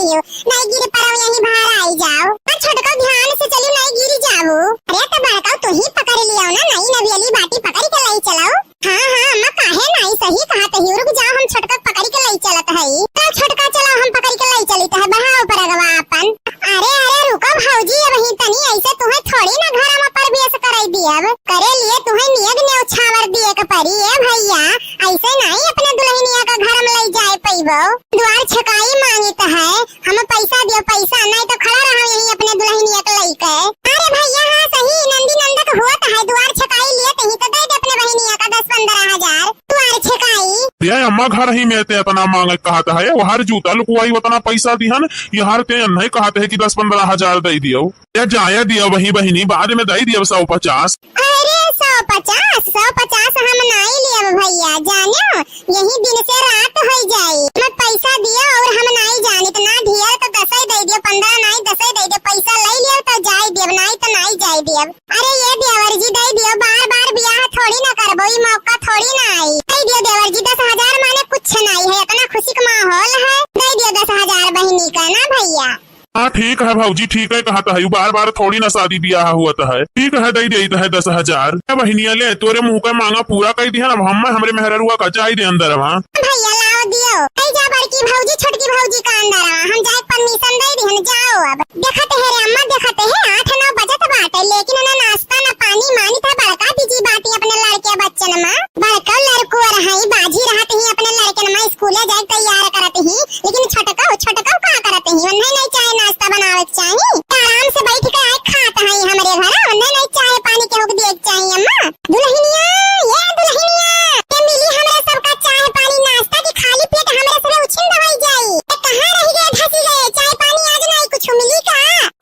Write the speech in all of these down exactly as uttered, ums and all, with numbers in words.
नहीं गिर पड़ो, यहीं बाहर आई जाओ। हाँ, छोटको ध्यान से चलियो, नहीं गिर जाओ। अरे तो बड़को तू ही पकड़ लियो ना, नई नवेली बाटी पकड़ के लाई चलो। हाँ, हाँ, अम्मा, काहे नाई, सही कहत ही। रुक जाओ, हम छोटका पकड़ के लई चलत हई। चल छोटका, चलो, हम पकड़ के लई चलित है, बढ़ाओ परगवा आपन। अरे, अरे, रुको भौजी, अबहीं तनी ऐसे तुहे थोड़ी ना घर में प्रवेश कराई दियब। करे लिए तुहे नियग नेवछावर दिए के पड़ी, ए भैया, ऐसे नाई अपने दुल्हनिया का घर में लई जाए पइबो। द्वार छकाई मांगित है, हम पैसा दियो, पैसा, नाई तो खड़ा रहो यहीं अपने दुल्हनिया के लइके। अरे भैया, हाँ सही, नंदी नंदक हुअत है, द्वार छकाई लियत ही तो दे दे अपने बहिनिया का दस पन्द्रह हजार। द्वार छकाई। ये अम्मा घर ही में ते इतना मांगे कहत है, वहर जूता लुकवाई उतना पैसा दिहन, यहर ते नहीं कहत है कि दस पन्द्रह हजार दे दियो। ये जाया दियो वही बहिनी, बाद में दे दियो सौ पचास। अरे सौ पचास, सौ पचास हम नाई लियब भैया, जानो यही दिन से रात होई जाई। मत पैसा दियो और हम नाई जानित ना ढेर तो दसई दे दियो, पन्द्रह नाई दसई दे दियो, पैसा ले लियो तो जाए दियब, नाई तो नाई जाए दियब। अरे ये देवर जी दे दियो, बार बार बियाह थोड़ी ना करबो, ई मौका थोड़ी ना आई। दे दियो देवर जी, दस हजार माने कुछ नाई है, इतना खुशी का माहौल है, दे दियो दस हजार बहिनी का ना भैया। हाँ, ठीक है भौजी, ठीक है कहत है, बार बार थोड़ी ना शादी बियाह हुअत है। ठीक है, दे देत है दस हजार। ए बहिनिया ले, तोरे मुँह का मांगा पूरा कई दिहन, अब हम हमरे मेहररुआ का जाई दे अंदरवा। भैया लाओ दियो, ले जा बड़की भौजी, छोटकी भौजी का अंदरवा, हम जाए permission दे दिहन, जाओ अब। देखत है रे अम्मा, देखत है, आठ नौ बजत बाटे, लेकिन ना नाश्ता ना पानी मानित है, बड़का busy बाटी अपने लड़के बच्चन में। बड़का लड़को रहाई, बाझी रहत ही अपने लड़कन में, स्कूले जाए तैयार करत ही, लेकिन छोटका, छोटका का करत ही, उन्हें नहीं चाहे नाश्ता बनावे के चाही, आराम से बैठ के आए खात है हमरे घर, उन्हें नहीं चाहे पानी केहू के दिए के चाही अम्मा। दुल्हनिया, ये दुल्हनिया, ये मिली हमरे सबका चाय पानी नाश्ता की खाली पेट हमरे सबे उछिन दवाई जाई। ये कहाँ रह गए, धसी गए, चाय पानी आज नाई कुछ मिली का?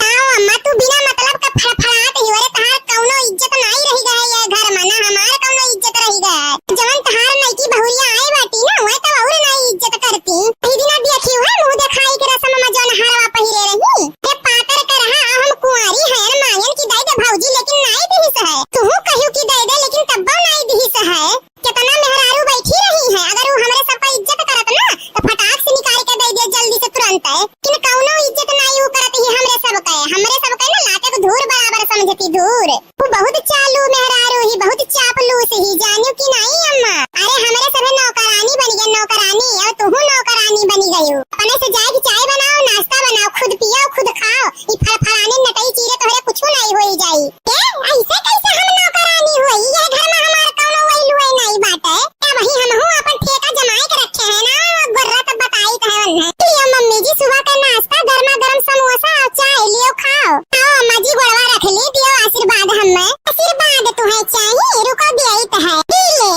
आओ अम्मा, तू बिना मतलब का फड़फड़ात ही, अरे तहार कौनो इज्जत नाई रह गए ये घर में, ना हमार कौनो इज्जत रह गए। जवन तहार नईकी बहुरिया आई बाटी ना, वह तो और नाई इज्जत करती। ई दिना देखी हुए मुँह देखाई के रसम में जौन हरवा पहिरे रही। हे पातर करहा, हम कुंवारी हयन मांगन की दे दे भौजी, लेकिन नाई दिहिस है। तुहू कहियो की दे दे, लेकिन तब्बो नाई दिहिस है। कितना मेहरारू बैठी रही है, अगर वो हमरे सबका इज्जत करत ना, तो फटाक से निकाल के दे दे जल्दी से तुरंत है। लेकिन कौनो इज्जत नाई वो करत ही हमरे सबके, हमरे सबके ना लाते को धूर बराबर समझती, धूर। वो बहुत चालू मेहरारू ही, बहुत चापलूस ही, जानियो कि नाई अम्मा? अरे हमरे सभे नौकरानी बन गए, नौकरानी, और तुहू नौकरानी बनी गयू। अपने से जाए के चाय बनाओ, नाश्ता बनाओ, खुद पियो, खुद खाओ। ई फड़फड़ानी नटई चीरे तोहरे कुछू नाई होई जाई। ए, ऐसे कैसे हम नौकरानी होई? ये घर में हमार कौनो वैल्यू है नाई बाटे। क्या वही हमहू अपन ठेका जमाए के रखे हैं ना, गोर्रा तब बताई कहे वन्ने। लियो मम्मी जी, सुबह का नाश्ता, गर्मा गर्म समोसा और चाय लियो खाओ। आओ अम्मा जी, गोड़वा रख ली, दियो आशीर्वाद हमें। आशीर्वाद तुम्हें चाहिए, रुको देइत है, पी ले।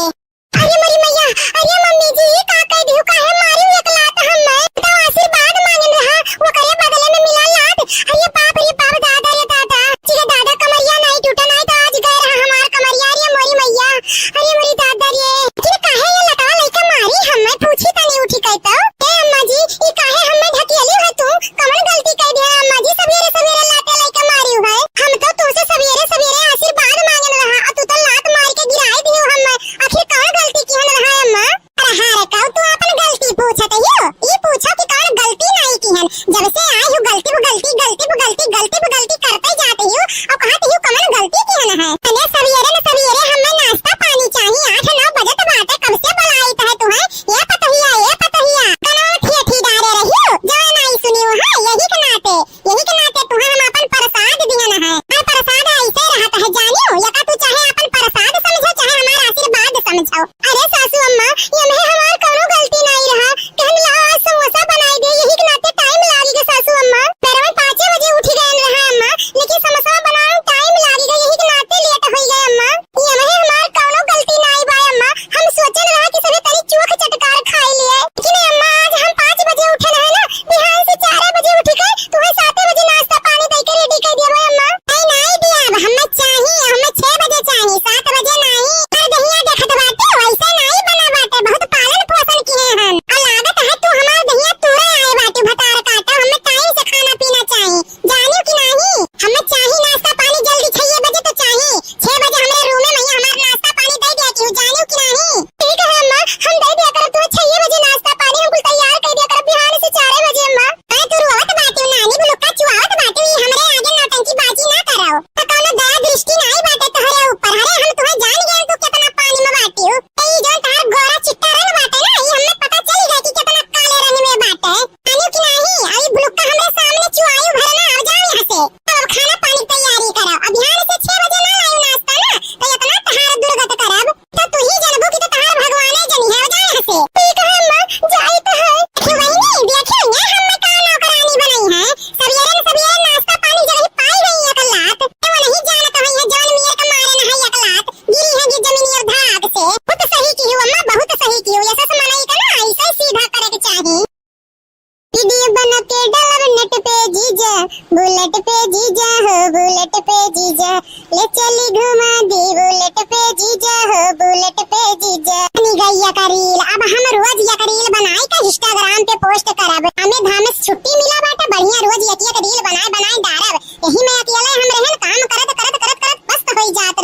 अरे मोरी मैया, अरे मम्मी जी, ई का कह दिहु, काहे मारिउ एक लात हमें? तो आशीर्वाद मांगन रहा, ओकरे बदले में मिला लात। अरे बाप रे बाप, दादा रे दादा, चिरे दादा, कमरिया नाई टूटा, नाई तो आज गए रहा हमार कमरिया। अरे मोरी मैया, अरे मोरी दादा रे, फिर काहे ये लतवा लइके मारी हमें? पूछी तनी उठी कह तो। ए अम्मा जी, ई काहे हमें ढकेली है तू? कवन गलती कह दिया अम्मा जी? सवेरे सवेरे लाते लइके मारी है। हम तो तुमसे सवेरे सवेरे आशीर्वाद मांगन रहा, और तू तो लात मार के गिराई दियो हमें। आखिर कौन गलती किहन रहा अम्मा? अरे हाँ रे, कहू तू अपन गलती पूछत हियो? ई पूछो कि कौन गलती नाई किहन? जब से आई हूँ गलती वो गलती, गलती वो गलती, गलती वो गलती करते जाते हियो, और कहत हियो कौन गलती किहन है? अरे सवेरे न सवेरे हमें नाश्ता पानी चाहिए, आठ नौ बजत बाटे, कब से बुलाइत है तुम्हें? ए पतोहिया, ए पतोहिया, कनवा में ठेठी डारे रहियो, जवन नाई सुनियो है, यही के नाते, यही के नाते तुहे हम अपन प्रसाद दिहन है। और प्रसाद ऐसे रहत है, जानियो, यका तू चाहे अपन प्रसाद समझो, चाहे हमार आशीर्वाद समझो। अरे सासू अम्मा, ये में हमार कौनो गलती नाई रहा, कहन लाओ आज समोसा बनाई दे, यही के नाते time लागी गए सासू अम्मा। मेरे में पाँचे बजे उठी गए रहा अम्मा, लेकिन समोसा बनावे में time लागी गए, यही के नाते late होई गए अम्मा। ये में हमार कौनो गलती नाई बा अम्मा, हम सोचन रहा कि सभी तनी चोख चटकार खाई लिए, लेकिन अम्मा आज हम पाँच बजे उठे रहे ना, बिहान से चार बजे उठी के तुम्हें सात बजे नाश्ता पानी दे के ready कर दिया अम्मा। नहीं, नहीं दिया, अब हमें चाहिए, हमें छह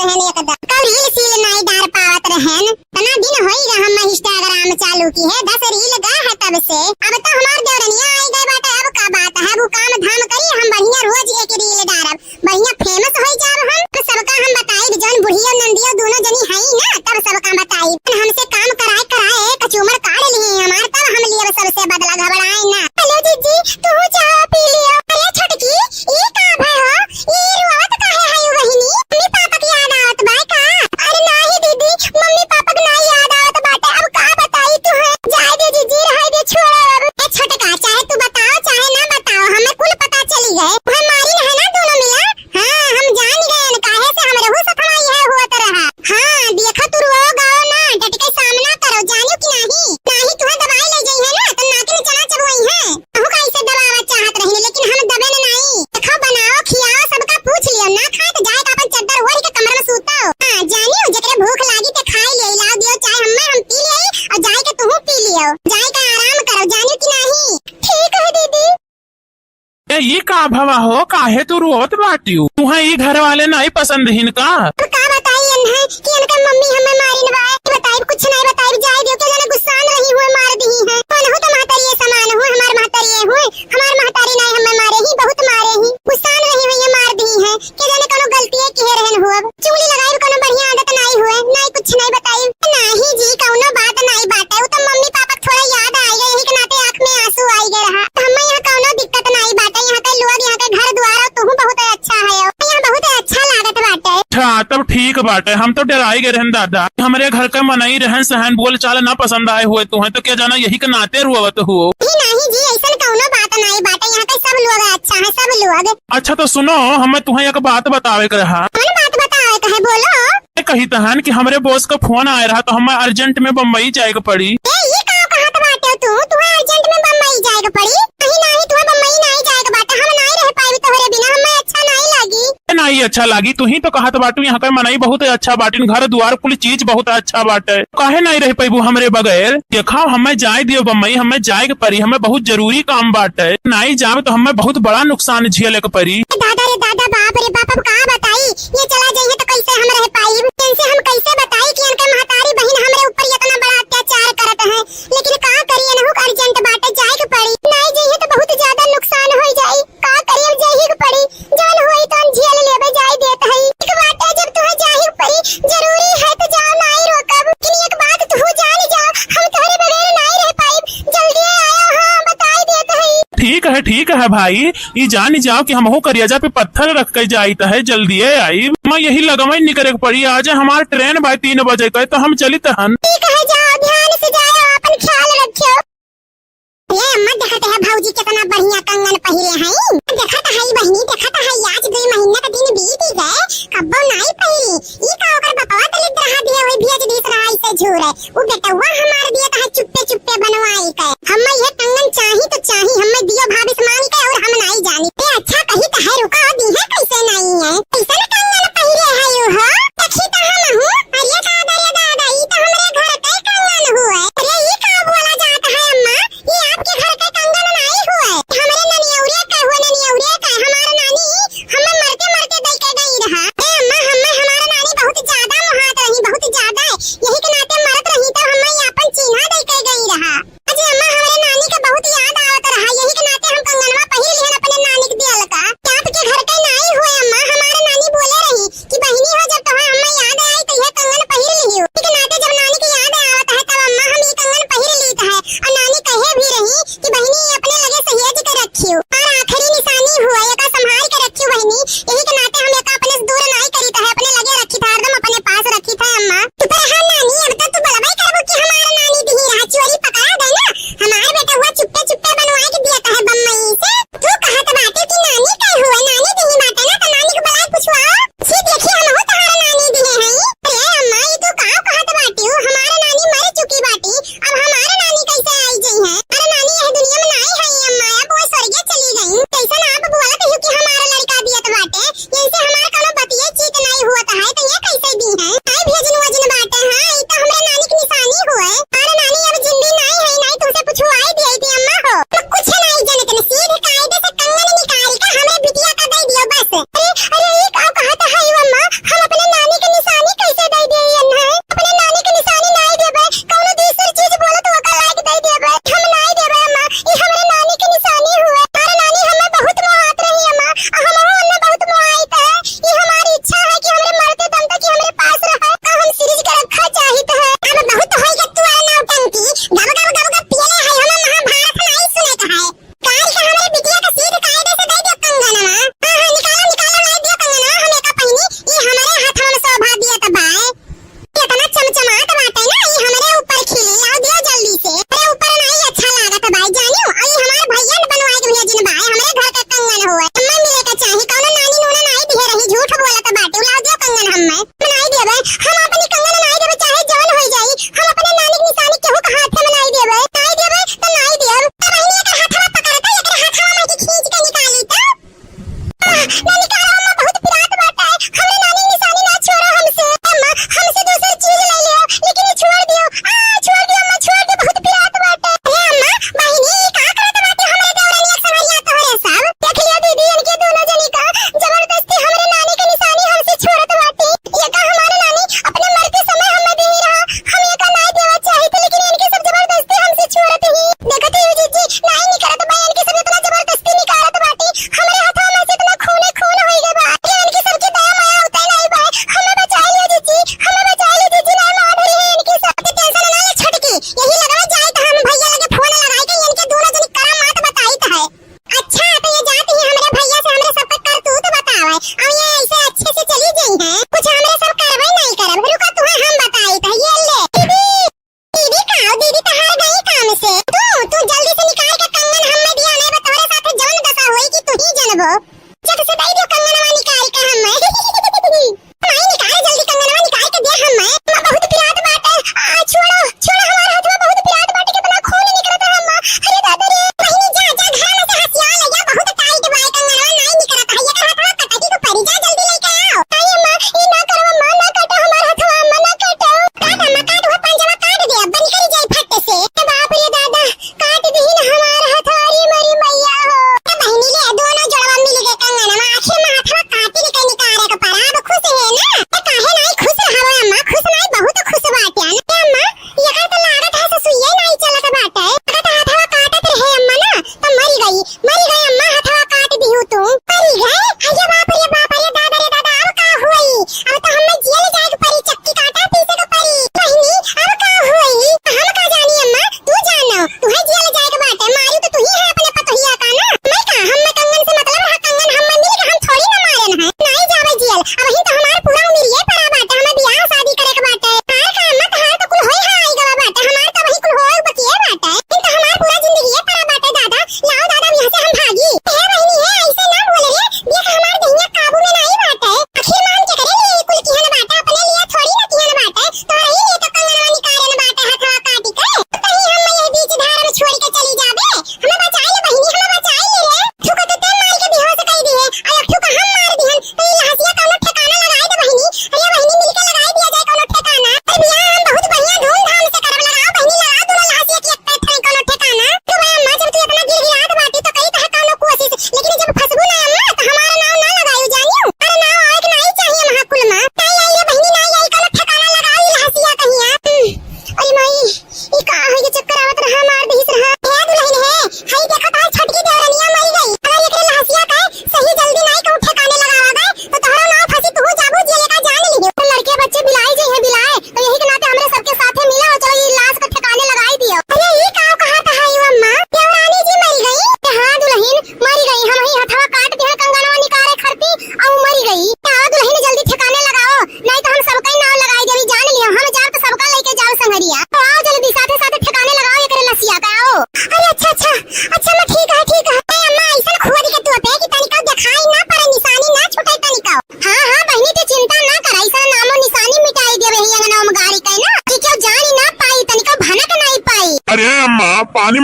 रहन एकदम। कब reel सील नाई डार पावत रहन। इतना दिन होई गा हम Instagram चालू किहे, दस reel गा है तब से। अब तो हमार देवरनिया आई गए बाटे, अब का बात है, अब उ काम धाम करी, हम बढ़िया रोज एक reel डारब, बढ़िया famous होई जाब हम। तो सबका हम बताइब, जौन बुढ़ियो नंदियो दोनों जनी हई ना, तब सबका बताइब। हमसे काम कराए कराए कचूमर काढ़ लिही हमार, तब हम लियब सबसे बदला, घबराए ना। हेलो जीजी, तू चाह पी लियो। अरे छोटकी, ई का भय हो? ई रोवत काहे है बहिनी? मम्मी पापा की याद आवत बा का? अरे नाही दीदी, मम्मी पापा की नाही याद आवत बाटे। अब का बताई तू है? जाए दे जीजी, रहे दे, छोड़ो अब। ए छोटका, चाहे तू बताओ चाहे ना बताओ, हमें कुल पता चली गए। वह मारी है ना दोनों मिला। हाँ, हम जान गए काहे से हमरे हु सथवा यह होत रहा। हाँ, देखा तू रो गाओ ना, डट के सामना करो, जानियो कि नाही? नाही तुहे दबाई ले जाई है ना, तो नाके में चना चबवई है। तहु का इसे दबावा चाहत रही, लेकिन हम दबे न नाई। देखो, बनाओ, खियाओ, सबका पूछ लियो, ना खाए तो जाए का अपन चद्दर ओढ़ के कमर में सूतो। हाँ, जानियो, जेकरे भूख लागी ते खाई ले, लाओ दियो चाय हमें, हम पी ले, और जाए के तुहू पी लियो, जाए का आराम करो, जानियो कि नाही? ठीक है दीदी। ए, ई का भवा हो, काहे तू रोवत बाटियो? तुहे ई घर वाले नाई पसंद हिन का? अब का बताई इन्हें कि इनकर मम्मी हमें मारिन बा। बताइब, कुछ नाई बताइब, जाए दियो, के जाने गुस्सान रही हुए मार दी है। कौन हो तो महतारी ये समान हुए, हमार महतारी ये हुए, हमार महतारी नाई हमें मारे ही, बहुत मारे ही, गुस्सान रही हुई है मार दी है, के जाने कौनो गलती है किहे रहन हुए। चुगली लगाइब, कौनो बढ़िया आदत नाई हुए, नाई कुछ नाई बताइब। नाही जी, कौनो बात नाई बाटे, उ तो मम्मी पापा के थोड़ा याद आई गए, यही के नाते आँख में आंसू आई गए रहा। तो हमें यहाँ कौनो दिक्कत नाई बाटे, यहाँ के लोग, यहाँ के घर द्वार, और तुहू बहुत अच्छा है, यहाँ बहुत अच्छा लागत बाटे। अच्छा, तब ठीक बाटे, हम तो डराई गए रहन दादा, हमरे घर के मनई रहन सहन बोल चाल ना पसंद आए हुए तुहे, तो क्या जाना यही के नाते रोवत हुओ। नहीं, नाही जी, ऐसन कौनो बात नाई बाटे, यहाँ के सब लोग अच्छा है, सब लोग। अच्छा तो सुनो, हमें तुहे एक बात बतावे के रहा। कौन बात बतावे के है, बोलो। मैं कही तहन कि हमरे बॉस का फोन आए रहा, तो हमें urgent में बम्बई जाए के पड़ी। ए, ये का कहत बाटे तू? तुहे urgent में बम्बई जाए के पड़ी? नहीं, नाही, तुहे बम्बई नाही जाए के बाटे, हम नाही रह पाइब तोहरे बिना, हमें अच्छा नाही लागी। ए, नाही अच्छा लागी, तू ही तो कहत बाटू, यहाँ के मनई बहुत अच्छा बाटिन, घर द्वार कुल चीज बहुत अच्छा बाटे, काहे नाही रह पाइबू हमरे बगैर? देखा, हमें जाए दियो बम्बई, हमें जाए के पड़ी, हमें बहुत जरूरी काम बाटे, नाही जाब तो हमें बहुत बड़ा नुकसान झेले के पड़ी। ए दादा रे दादा, बाप रे बाप, अब का बताई, ये चला जाइए तो कैसे हम रह पाइब? इनसे हम कैसे बताई कि इनके महतारी बहिन हमरे ऊपर इतना बड़ा अत्याचार करत है, लेकिन का करी, इनहू के urgent बाटे, जाए के पड़ी, नाही जाइए तो बहुत ज्यादा नुकसान हो जाई। का करी, अब जाही के पड़ी, जौन होई तौन झेल लेबे, जाई देत हई। एक बात है, जब तुहे जाही के पड़ी, जरूरी है तो जाओ, नाई रोकब, लेकिन एक बात तू जान जाओ, हम तोहरे बगैर नाई रह पाइब, जल्दी आयो, हाँ, बताई देत हई। ठीक है, ठीक है भाई, ई जान जाओ कि हमहू करियाजा पे पत्थर रख के जाइत है, जल्दी आई, मैं यही लगमई निकरे के पड़ी, आज हमार train बाय तीन बजे के, तो हम चलित हन। ठीक है, जाओ, ध्यान से जाओ, अपन ख्याल रखियो। ए अम्मा, देखत है भौजी कितना बढ़िया कंगन पहिरे हई। देखत हई बहिनी, देखत हई, आज दुई महीना का दिन बीत ही गए, कब्बो नाई पहिरी। ई का ओकर बपवा तले रहा दिया, वही भेज दीस रहा, ऐसे झूरे। उ बेटवा हमार दिया कहे चुप्पे चुप्पे बनवाई के। हम्मे ये कंगन चाही तो चाही, हम्मे दियो भाभी से मांग के, और हम नाई जानी। ए अच्छा कही तो है, रुका दी है, कैसे नाई है? कैसन कंगन पहिरे है यू हो? देखी तो हम हूँ। अरे दादा रे दादा, ई तो हमरे घर के कंगन हुए। अरे ई का बोला जात है अम्मा? ये आपके घर के कंगन नाई हुए, हमरे ननियौरे के हुए, ननियौरे के। हमार नानी हमें मरते मरते दई के गई रहा। ए अम्मा, हमें हमार नानी बहुत ज्यादा मोहात रही, बहुत ज्यादा। यही के नाते मरत रही तब हमें ये अपन चीन्हा दई के गई रहा। अजी अम्मा, हमरे नानी के बहुत याद आवत रहा, यही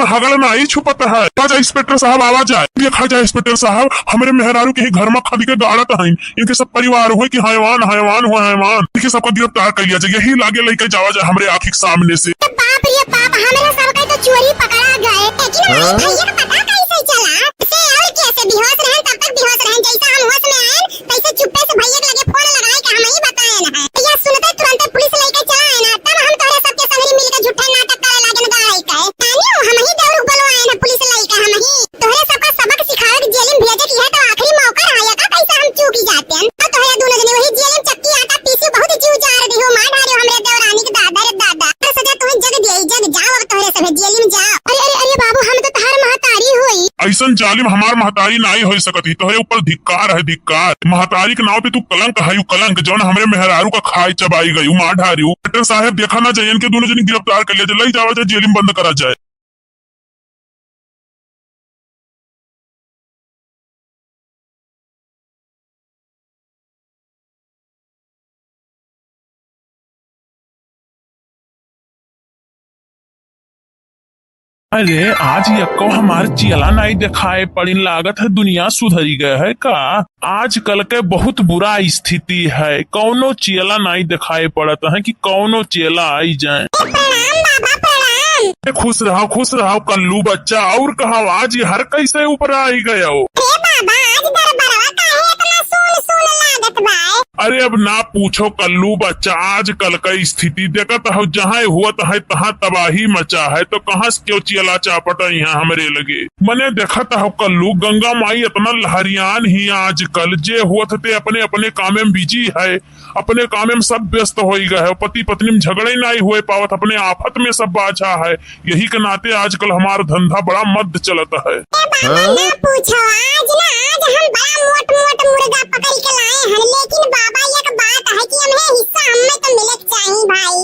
हगल नाई छुपत है। आवा जा इंस्पेक्टर साहब, आवा जाए। देखा जाए इंस्पेक्टर साहब, हमरे मेहरारू के ही घर में खद के गाड़त हैं। इनके सब परिवार होए कि हैवान, हैवान हो, हैवान। इनके सबका गिरफ्तार कर लिया जाए। यही लागे लेके जावा जाए हमरे आँखी के सामने से। बाप रे बाप, हमरे सबका तो चोरी पकड़ा गए। लेकिन हमारे हाँ? भैया का पता कैसे चला? से और कैसे बेहोश रहन, तब तक बेहोश रहन। जैसा हम होश में आए, तैसे चुप्पे से भैया के लगे फोन लगाए के हम ही बताए न है। भैया सुनते तुरंते पुलिस लेके चला है ना, तब हम तोहरे सबके संगरी मिलके झूठे नाटक करे लागे न गाड़े के। तानियो हम ही दौड़ बोलवाए न पुलिस लेके हम ही। तोहरे सबका सबक सिखावे के जेल में भेजे के है तो आखिरी मौका रहा है का, कैसे हम चूकी जाते हैं। तो तोहरे दोनों जने वही जेल में चक्की आटा पीसी बहुत जीव जार दियो, मार डारियो हमरे देवरानी के दादा रे दादा। अरे सजा तुम्हें जग दिया, जग जाओ अब तोहरे सभे जेल में जाओ। अरे, अरे, अरे बाबू, हम तो तहार महतारी होई। ऐसन जालिम हमार महतारी नाई होई सकत ही। तोहरे ऊपर धिक्कार है, धिक्कार। महतारी के नाव पे तू कलंक है, यू कलंक, जौन हमरे मेहरारू का खाए चबाई गई, मार डारियो। डॉक्टर साहब, देखा ना जाए, इनके दोनों जने गिरफ्तार कर लिया जाए, ले जावा जाए, जेल में बंद करा जाए। अरे, आज यक्को हमार चियला नाई देखाए पड़िन, लागत है दुनिया सुधरी गए है का? आजकल के बहुत बुरा स्थिति है, कौनो चियला नाई देखाए पड़त है कि कौनो चियला आई जाए। ए, प्रणाम बाबा, प्रणाम। ए, खुश रहो, खुश रहो कल्लू बच्चा। और कहो, आज ये हर कैसे ऊपर आई गयो? ए बाबा, आज दरबारवा काहे इतना सून सून लागत बा? अरे अब ना पूछो कल्लू बच्चा, आजकल का स्थिति देखत हो, जहाँ हुआ तहाँ तबाही मचा है, तो कहाँ से क्यों चियला चापट यहाँ हमरे लगे? मने देखत हो कल्लू, गंगा माई इतना लहरियान ही आजकल, जे होत ते अपने अपने कामे में बिजी है, अपने कामे में सब व्यस्त होई गए है, पति पत्नी में झगड़े नाई हुए पावत, अपने आफत में सब बाझा है। यही के नाते आजकल हमार धंधा बड़ा मद चलत है। ए बाबा, हाँ? ना पूछो, आज ना, आज हम बड़ा मोट मोट मुर्गा पकड़ के लाए हैं, लेकिन बाबा एक बात है कि हमें हिस्सा हमें तो मिले के चाहिए भाई।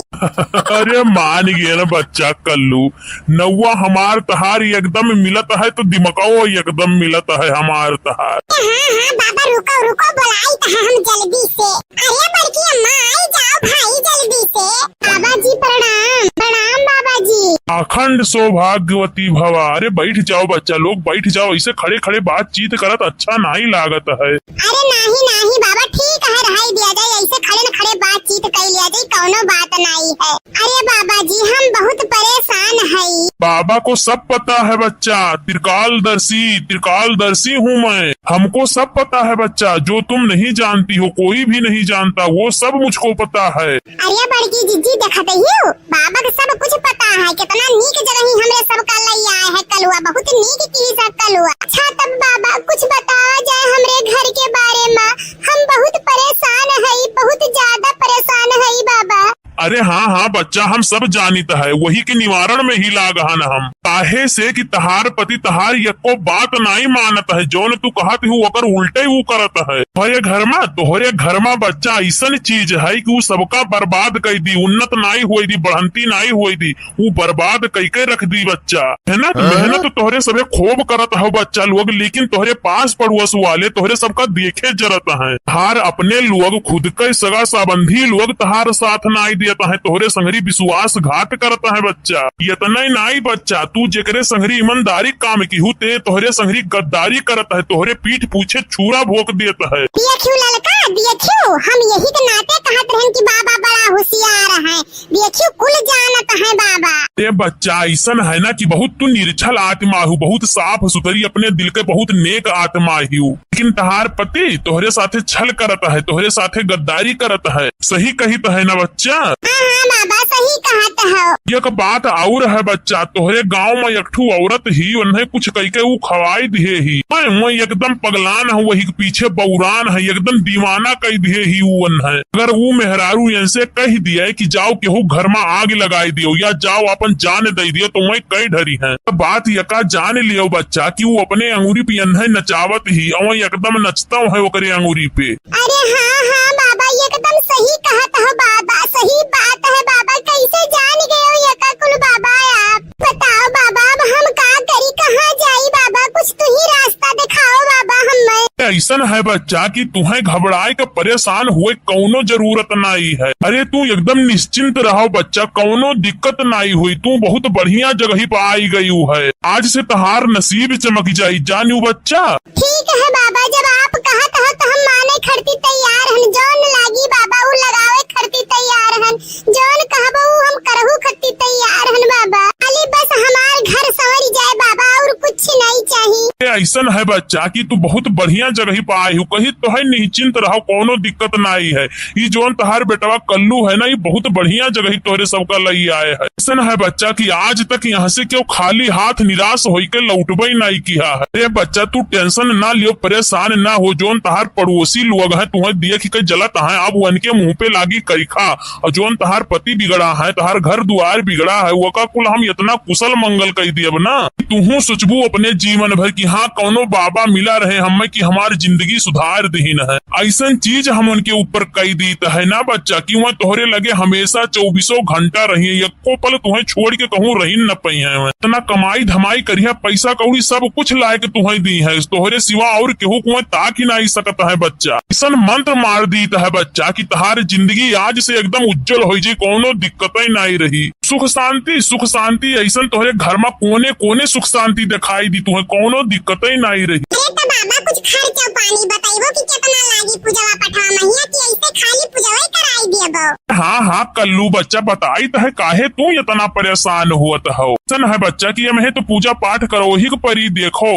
अरे मान गए ना बच्चा कल्लू, नौवा हमार तहार एकदम मिलत है, तो दिमकवो एकदम मिलत है हमार तहार। हाँ, हाँ, बाबा, रुको, रुको, बुलाई तो है हम जल्दी से। अरे बड़की अम्मा, आई जाओ भाई जल्दी से। बाबा जी प्रणाम, प्रणाम बाबा जी। अखंड सौभाग्यवती भवा। अरे बैठ जाओ बच्चा लोग, बैठ जाओ, ऐसे खड़े खड़े बातचीत करत अच्छा नाई लागत है। अरे नाही, नाही बाबा, ठीक है, रहाई दिया जाए, ऐसे खड़े न खड़े बातचीत कर लिया जाए, कौनो बात नाही है। अरे बाबा जी, हम बहुत परेशान हई। बाबा को सब पता है बच्चा, त्रिकालदर्शी, त्रिकालदर्शी हूँ मैं, हमको सब पता है बच्चा, जो तुम नहीं जानती हो, कोई भी नहीं जानता, वो सब मुझको पता है। अरे बड़की जिज्जी, देखत हियो, बाबा के सब कुछ पता है, कितना नीक जगह ही हमरे सब का लई आए है कलुआ, बहुत नीक की सब कलुआ। अच्छा तब बाबा कुछ बतावा जाए हमरे घर के बारे में, हम बहुत परेशान हई, बहुत ज्यादा परेशान हई बाबा। अरे हाँ, हाँ बच्चा, हम सब जानित है, वही के निवारण में ही लाग हन हम। काहे से कि तहार पति तहार यक्को बात नाई मानत है, जौन तू कहत हू ओकर उल्टे ऊ करत है। तोहरे घर में, तोहरे घर में बच्चा ऐसन चीज है कि ऊ सबका बर्बाद कर दी, उन्नत नाई होई दी, बढ़ंती नाई होई दी, ऊ बर्बाद कई के रख दी बच्चा, है ना? हाँ? मेहनत तोहरे सबे खूब करत हो बच्चा लोग, लेकिन तोहरे पास पड़ोस वाले तोहरे सबका देखे जरत हैं। तहार अपने लोग, खुद के सगा संबंधी लोग तहार साथ नाई देत हैं, तोहरे संगरी विश्वासघात करत हैं बच्चा। इतना ही नाई बच्चा, तू जेकरे संगरी ईमानदारी काम किहू, ते तोहरे संगरी गद्दारी करत है, तोहरे पीठ पूछे छुरा भोंक देत है। देखियो ललका, देखियो, हम यही के नाते कहत रहन कि बाबा बड़ा होशियार है, देखियो कुल जानत है बाबा। ए बच्चा, ऐसन है ना कि बहुत तू निर्छल आत्मा हू, बहुत साफ सुथरी, अपने दिल के बहुत नेक आत्मा हू, लेकिन तहार पति तोहरे साथे छल करत है, तोहरे साथे गद्दारी करत है। सही कहित है ना बच्चा? हाँ, हाँ बाबा, सही कहत हो। एक बात और है बच्चा, तोहरे गांव में एक ठू औरत ही, उन्हें कुछ कह के ऊ खवाई दिए ही। मैं, मैं एकदम पगलान हूँ, वही के पीछे बौरान है, एकदम दीवाना कह दिए ही ऊ उन्हें। अगर ऊ मेहरारू इनसे कह दिए कि जाओ केहू घर में आग लगाई दियो या जाओ अपन जान दे दियो, तो मैं कई डरी है। तो बात यका जान लियो बच्चा कि ऊ अपने अंगूरी पे इन्हें नचावत ही, और एकदम नचता है ओकरे अंगूरी पे। अरे हाँ, हाँ बाबा, एकदम सही कहत हो बाबा, सही बात है बाबा। कैसे जान गए हो यका कुल बाबा आप? बताओ बाबा, अब हम का करी, कहाँ जाई बाबा? कुछ तू ही रास्ता दिखाओ बाबा हमें। ऐसे अइसन है बच्चा कि तुहैं घबड़ाए के परेशान होए कउनो जरूरत नाई है। अरे तू एकदम निश्चिंत रहो बच्चा, कउनो दिक्कत नाई होई, तू बहुत बढ़िया जगही पर आई गयू है। आज से तहार नसीब चमक जाई, जानियो बच्चा। ठीक है बाबा, जब आप कहत हो तो हम माने खरती तैयार हन, जौन लागी बाबा उ लगावे खरती तैयार हन, जौन कहबो उ हम करहु खरती तैयार हन बाबा। खाली बस हमार घर संवरी जाए बाबा, और कुछ नहीं चाही। ए, अइसन है बच्चा कि तू बहुत बढ़िया जगही पर आए हो, कही तो है निश्चिंत रहो, कउनो दिक्कत नाई है। ई जौन तहार बेटवा कल्लू है ना, ई बहुत बढ़िया जगही तोहरे सबका लई आए है। अइसन है बच्चा कि आज तक यहाँ से केहू खाली हाथ निराश होई के लौटबे नाई किहा है। अरे बच्चा तू tension ना लियो, परेशान ना हो, जौन तहार पड़ोसी लोग हैं तुहैं देख के जलत हैं, अब उनके मुँह पे लागी करिखा। और जौन तहार पति बिगड़ा है, तहार घर दुआर बिगड़ा है, वका कुल हम इतना कुशल मंगल कई दियब ना, तुहू सोचबू अपने जीवन भर कि हाँ, कउनो बाबा मिला रहे हमें कि हमार जिंदगी सुधार दीन है। अइसन चीज हम उनके ऊपर कई दीत है ना बच्चा, कि वह तोहरे लगे हमेशा चउबीसों घंटा रही है, एको पल तुहैं छोड़ के कहूँ रही न पई है। इतना कमाई धमाई करिया, पैसा कौड़ी सब कुछ लाए के तुहैं दी है, तोहरे सिवा और केहू कुएं ताक ही नाई सकत है बच्चा। अइसन मंत्र मार दीत है बच्चा कि तहार जिंदगी आज से एकदम उज्जवल होई जाई, कउनो दिक्कत ही नाई रही। सुख शांति, सुख शांति, अइसन तोहरे घर मा कोने कोने सुख शांति देखाई दी, तुहैं कउनो दिक्कत ही नाई रही। अरे तो बाबा कुछ खर्चा पानी बताइबो कि कितना लागी पूजवा पठवा महिया कि अइसे खाली पूजवा ही कराई देबो? हाँ, हाँ, कल्लू बच्चा बताई तो है, काहे तू इतना परेशान होत हो? अइसन है बच्चा कि एमहे तो पूजा पाठ करो ही के परी, देखो।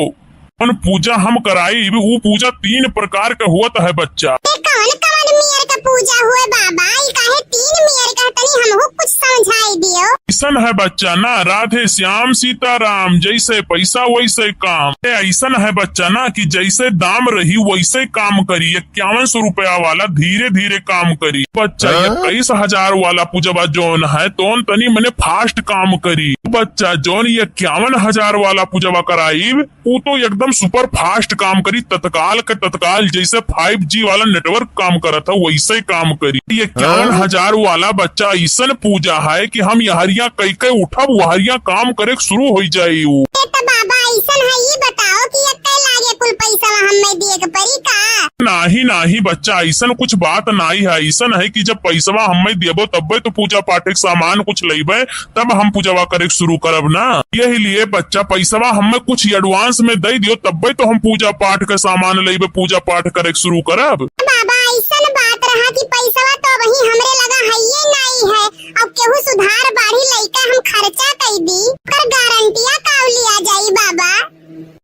कौन पूजा हम कराई, उ पूजा तीन प्रकार के होत है बच्चा। ए, कौन कौन मेर के पूजा हुए बाबा? ई काहे तीन मेर के? तनी हमहू कुछ समझाई दियो। अइसन है बच्चा ना, राधे श्याम सीताराम, जैसे पैसा वैसे काम। ए, अइसन है बच्चा ना कि जैसे दाम रही वैसे काम करी। इक्यावन सौ रुपया वाला धीरे धीरे काम करी। बच्चा, हाँ? इक्कीस हजार वाला पूजवा जौन है तौन तनी मने fast काम करी। बच्चा, जौन इक्यावन हजार वाला पूजवा कराई उ तो एकदम super fast काम करी, तत्काल के तत्काल, जैसे five G वाला network काम करत है, वैसे काम करी। ये इक्यावन हजार वाला बच्चा अइसन पूजा है कि हम यहरिया कई कई उठब, वहरिया काम करे के शुरू होई जाई उ। ए तो बाबा, अइसन है, ई बताओ कि एक्के लागे कुल पैसा हमें दिए के पड़ी का? नाही, नाही बच्चा, अइसन कुछ बात नाही है। अइसन है कि जब पैसवा हमें देबो तब्बे तो पूजा पाठ के सामान कुछ लेबे, तब हम पूजवा करे शुरू करब ना। यही लिए बच्चा, पैसवा हमें कुछ advance में दे दियो, तब्बे तो हम पूजा पाठ के सामान लेबे, पूजा पाठ करे शुरू करब। बाबा, अइसन बात रहा कि पैसवा तो अबही हमरे लगा हइये नाई है, अब केहू सुधार बाढ़ी लइका हम खर्चा कई दी, ओकर गारंटिया का लिया जाई बाबा?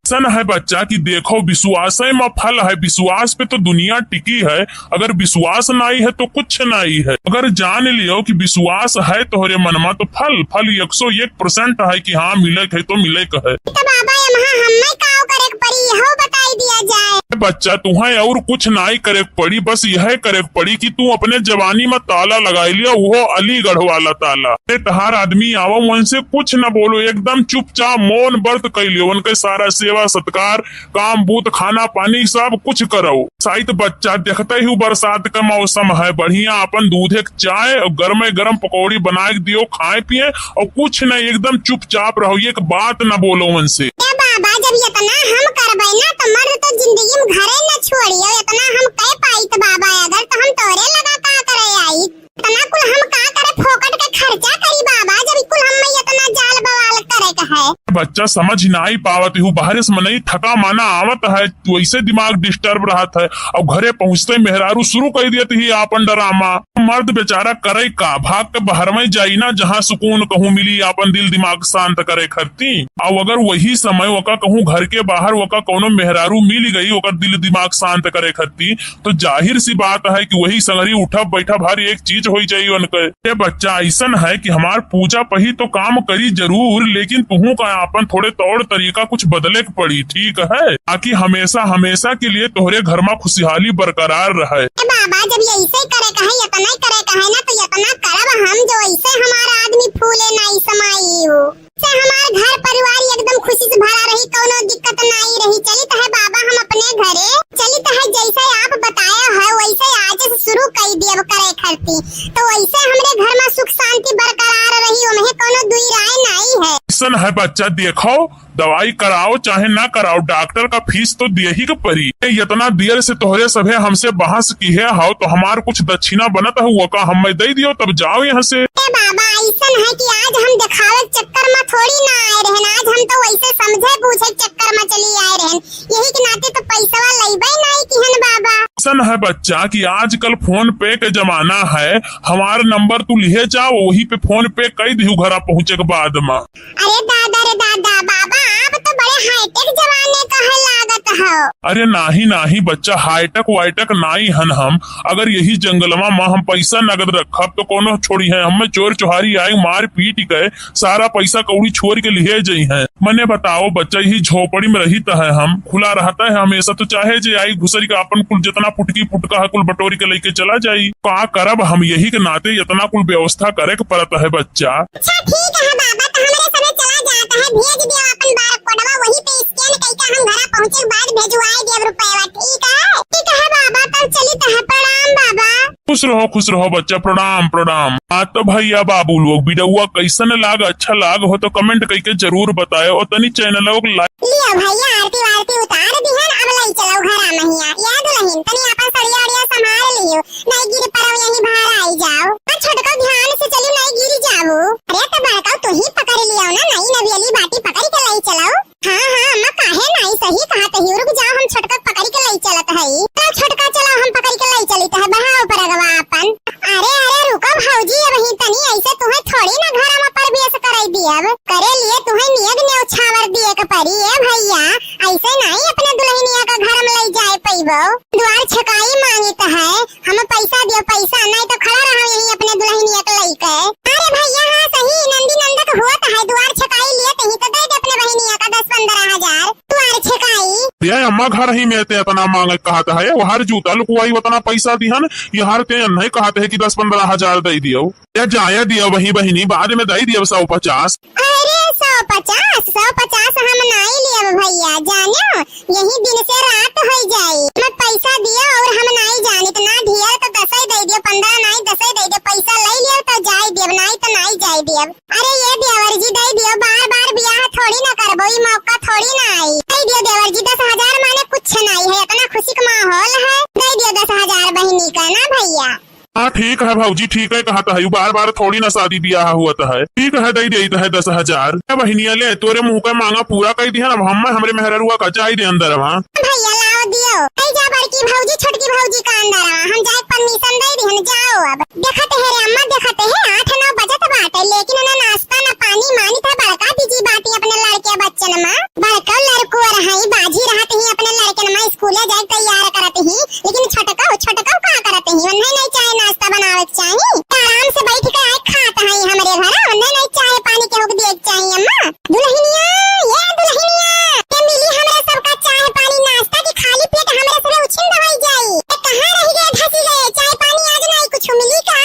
अइसन है बच्चा कि देखो, विश्वासे में फल है, विश्वास पे तो दुनिया टिकी है। अगर विश्वास नाई है तो कुछ नाई है। अगर जान लियो कि विश्वास है तोहरे मन में तो फल, फल एक सौ एक percent है कि हाँ मिले के है तो मिले के है। तो बाबा, एमहा हमें काव करे के पड़ी, यहो बताई दिया जाए। बच्चा, तुहें और कुछ नाई करे के पड़ी, बस यह करे के पड़ी कि तू अपने जवानी में ताला लगाई लिया, वो अलीगढ़ वाला ताला। ए, तहार आदमी आवा, उनसे कुछ न बोलो, एकदम चुपचाप मौन व्रत कई लियो, उनके सारा सेवा सत्कार, काम बूत, खाना पानी सब कुछ करो। शायद बच्चा, देखते ही बरसात का मौसम है, बढ़िया अपन दूधे के चाय और गरमे गरम पकौड़ी बना के दियो, खाए पिए और कुछ नहीं, एकदम चुपचाप रहो, एक बात ना बोलो उनसे। ए बाबा, जब इतना हम करबे ना तो मर्द तो जिंदगी में घरे न छोड़ियो, इतना हम कह पाई तो बाबा, अगर तो हम तोरे लगा का करे आई। इतना कुल हम का करे, फोकट के खर्चा करी बाबा, जब कुल हम में इतना जाल बवाल करे के है। बच्चा समझ नाई पावत हूँ, बाहरे से मनई थका माना आवत है, वैसे दिमाग disturb रहत है, और घरे पहुँचते मेहरारू शुरू कर देत ही आपन ड्रामा। मर्द बेचारा करे का, भाग के बाहर में जाई ना, जहाँ सुकून कहूँ मिली आपन दिल दिमाग शांत करे खरती। और अगर वही समय ओका कहूँ घर के बाहर ओका कौनो मेहरारू मिल गई ओकर दिल दिमाग शांत करे खरती, तो जाहिर सी बात है कि वही संगरी उठब बैठब हर एक चीज होई जाई उनके। ये बच्चा अइसन है कि हमार पूजा पही तो काम करी जरूर, लेकिन तुहू का आपन थोड़े तौर तरीका कुछ बदले के पड़ी, ठीक है? ताकि हमेशा, हमेशा के लिए तोहरे घर में खुशहाली बरकरार रहे। ए बाबा, जब ये ऐसे करे का है, इतना ही करे का है ना, तो इतना करब हम जो ऐसे हमारा आदमी फूले ना समाई हो। से हमार घर परिवार एकदम खुशी से भरा रही, कौनो दिक्कत नाई रही। चलित है बाबा हम अपने घरे, चलित है जैसे आप बताया है वैसे आज से शुरू कई दियब करे खरती, तो वैसे हमरे घर में सुख शांति बरकरार रही, ओमे कौनो दुई राय नाई है। अइसन है बच्चा, देखो, दवाई कराओ चाहे ना कराओ, डॉक्टर का फीस तो दिए ही के परी। ए, इतना देर से तोहरे सभे हमसे बहस किहे हौ, तो हमार कुछ दक्षिणा बनत है, वो का हमें दे दियो, तब जाओ यहाँ से। ए बाबा, अइसन है कि आज हम देखावे के चक्कर में थोड़ी ना आए रहन, आज हम तो वैसे समझे बूझे के चक्कर में चली आए रहन, यही के नाते तो पैसवा लइबे नहीं किहन बाबा। अइसन है बच्चा कि आजकल PhonePe के जमाना है, हमार नंबर तू लिहे जाओ, वही पे PhonePe कई दिहू घरा पहुँचे के बाद में। अरे दादा रे दादा, बाबा, आप तो बड़े हाईटेक जमाने का है लागत हो। अरे नाही, नाही बच्चा, हाईटेक वाईटेक नाई हन हम। अगर यही जंगलवा में हम पैसा नगद रखब तो कोनो छोड़ी है, हमें चोर चोहारी आए मार पीट के सारा पैसा कौड़ी छोड़ के लिए जई हैं। मने बताओ बच्चा, यही झोपड़ी में रहित है हम, खुला रहता है हमेशा, तो चाहे जे आई घुसरी का अपन कुल जितना पुटकी पुटका है कुल बटोरी के लेके चला जाई। का करब हम, यही के नाते इतना कुल व्यवस्था करे के पड़त है बच्चा। अच्छा ठीक है बाबा, तो हमरे सभे चला जात है, भेज दियो अपन बारकोडवा, वही पे स्कैन कइके हम घरा पहुँचे के बाद भेजवाए दियो रुपया, ठीक है? ठीक है बाबा, तब चली तो है, प्रणाम बाबा। खुश रहो, खुश रहो बच्चा, प्रणाम, प्रणाम। हाँ तो भैया बाबू लोग, वीडियोवा कैसन लाग, अच्छा लाग हो तो कमेंट कइके जरूर बताए और तनी चैनल को लाइक। लियो भैया, आरती वारती उतार दिहन, अब लई चलो घरा महिया। या दुल्हन, तनी अपन सड़िया अड़िया संभाल लियो, नहीं गिर पड़ो, यहीं बाहर आई जाओ। आ छोटको ध्यान से चली, नहीं गिर जाओ। अरे तो बड़का तू ही पकड़ लियो ना, नई नवेली बाटी पकड़ के लई चलो। हाँ, हाँ, अम्मा, काहे नाई, सही कहत ही। रुक जाओ, हम छोटका पकड़ के लई चलत हई। चलो छोटका, चलो, हम पकड़ के लई चलित है, बढ़ाओ परगवा अपन। अरे, अरे, रुको भौजी, अबहीं तनी ऐसे तुहे थोड़ी ना घर में प्रवेश कराई दियब। करे लिए तुहे नियग नेउछावर दिए के परी, ए भैया, ऐसे नाई अपने दुल्हनिया का घर में लई जाए पइबो। द्वार छकाई मांगित है, हम पैसा दियो पैसा, नाई तो खड़ा रहो यहीं अपने दुल्हनिया के लइके। अरे भैया, हाँ सही, नंदी नंदक हुआ तो है, द्वार छकाई लिए तही तो दे दे अपने बहिनिया का दस पन्द्रह हजार। द्वार छकाई। ये अम्मा घर ही में ते इतना मांगे कहत है, वो हर जूता लुकवाई उतना पैसा दिहन, ये हर ते नहीं कहत है कि दस पन्द्रह हजार दे दियो। ये जाया दियो वही बहिनी, बाद में दे दियो सौ पचास। अरे सौ पचास, सौ पचास हम नाई लियब भैया, जानो यही दिन से रात हो जाई। मत पैसा दियो और हम नाई जानित ना ढेर तो दसई दे दियो, पन्द्रह नाई दसई दे दियो, पैसा ले लियो तो जाई दियब, नाई तो नाई जाई दियब। अरे ये देवर जी दे दियो, बार बार बियाह थोड़ी ना करबो, ई मौका थोड़ी ना आई। दे दियो देवर जी, दस हजार माने कुछ नाई है, इतना खुशी का माहौल है, दे दियो दस हजार बहिनी का ना भैया। हाँ ठीक है भौजी, ठीक है कहत है, बार बार थोड़ी ना शादी बियाह हुअत है। ठीक है, दे देइत है दस हजार। ए बहिनिया ले, तोरे मुँह का मांगा पूरा कई दिहन, अब हम हमरे मेहररुआ का जाई दे अंदरवा। भैया लाओ दियो, आई जा बड़की भौजी छोटकी भौजी का अंदरवा, हम जाए permission दे दिहन, जाओ अब। देखत है रे अम्मा, देखत है, आठ नौ बजत बाटे, लेकिन ना नाश्ता ना पानी मानित है, बड़का busy बाटी अपने लड़के बच्चन मा। बड़का लड़को रहाई बाजी रहत ही अपने लड़कन मा, स्कूले जाए तैयार करत ही, लेकिन छोटका, छोटका का करत ही, उन्हें नहीं चाहे नाश्ता बनावे के चाही, आराम से बैठ के आए खात है हमरे घर, उन्हें नहीं चाहे पानी के हुक दिए के चाही अम्मा। दुल्हनिया, ये दुल्हनिया, ये मिली हमरा सबका चाय पानी नाश्ता की खाली पेट हमरा सबे उछिन दवाई जाई। ए, कहाँ रह गए धसी गए? चाय पानी आज नाई कुछ मिली का?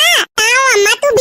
आओ अम्मा, तू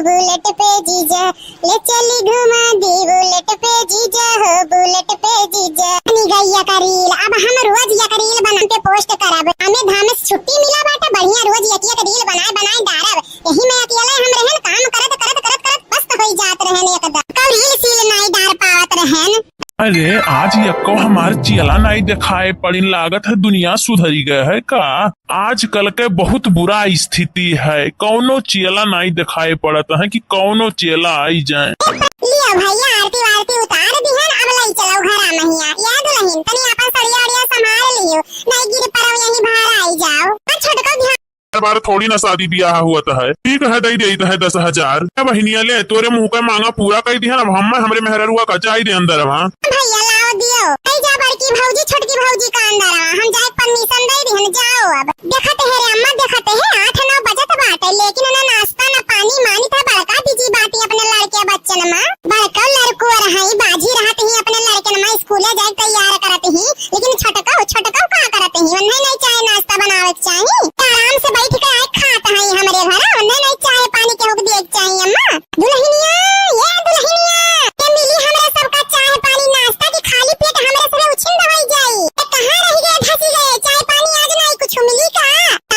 बुलेट पे जीजा, ले चली घुमा दी बुलेट पे जीजा हो, बुलेट पे जीजा। बनी गई यकरील, अब हम रोज यकरील बना के पोस्ट करब। हमें धामे से छुट्टी मिला बाटे, बढ़िया रोज एक एक रील बनाए बनाए डारब। यही में अकेले हम रहन, काम करत करत करत करत मस्त होई जात रहन एकदम। कौ रील सील नाई डार पावत रहन। अरे, आज यक्को हमार चियला नाई देखाए पड़िन, लागत है दुनिया सुधरी गए है का? आजकल के बहुत बुरा स्थिति है, कौनो चियला नाई देखाए पड़त है कि कौनो चियला आई जाए। लियो भैया, आरती वारती उतार दिहन, अब लई चलो घरा महिया। या दुल्हन, तनी आपन सड़िया अड़िया संभाल लियो, नाई गिर पड़ो, यहीं बाहर आई जाओ। हाँ, छोटको ध्यान बार थोड़ी ना शादी ब्याह हुआ तो है। ठीक है, दई देइत है दस हजार। ए बहिनिया, ले तोरे मुँह का मांगा पूरा कई दिहन, अब हम हमरे मेहररुआ का जाई दे अंदर वहाँ। भैया लाओ दियो, कई जा बड़की भौजी छोटकी भौजी का अंदर वहाँ, हम जाए permission दे दिहन, जाओ अब। देखत है रे अम्मा, देखत है, आठ नौ बजत बाटे, लेकिन ना नाश्ता ना पानी मानित है, बड़का busy बाटी अपने लड़के बच्चन मा। बड़का लड़को रहा, बाजी रहत ही अपने लड़कन मा स्कूले जाए तैयार करत ही, लेकिन छोटका, छोटका का करत ही, उन्हें नहीं चाहे नाश्ता बनावे के चाही, आराम से बैठ के आए खात है हमरे घर, उन्हें नहीं चाहे पानी के हुक दिए के चाही अम्मा। दुल्हनिया, ये दुल्हनिया, ये मिली हमरा सबका चाय पानी नाश्ता की खाली पेट हमरा सबे उछिन दवाई जाई। ए, कहाँ रह गए, धसी गए, चाय पानी आज नाई कुछ मिली का?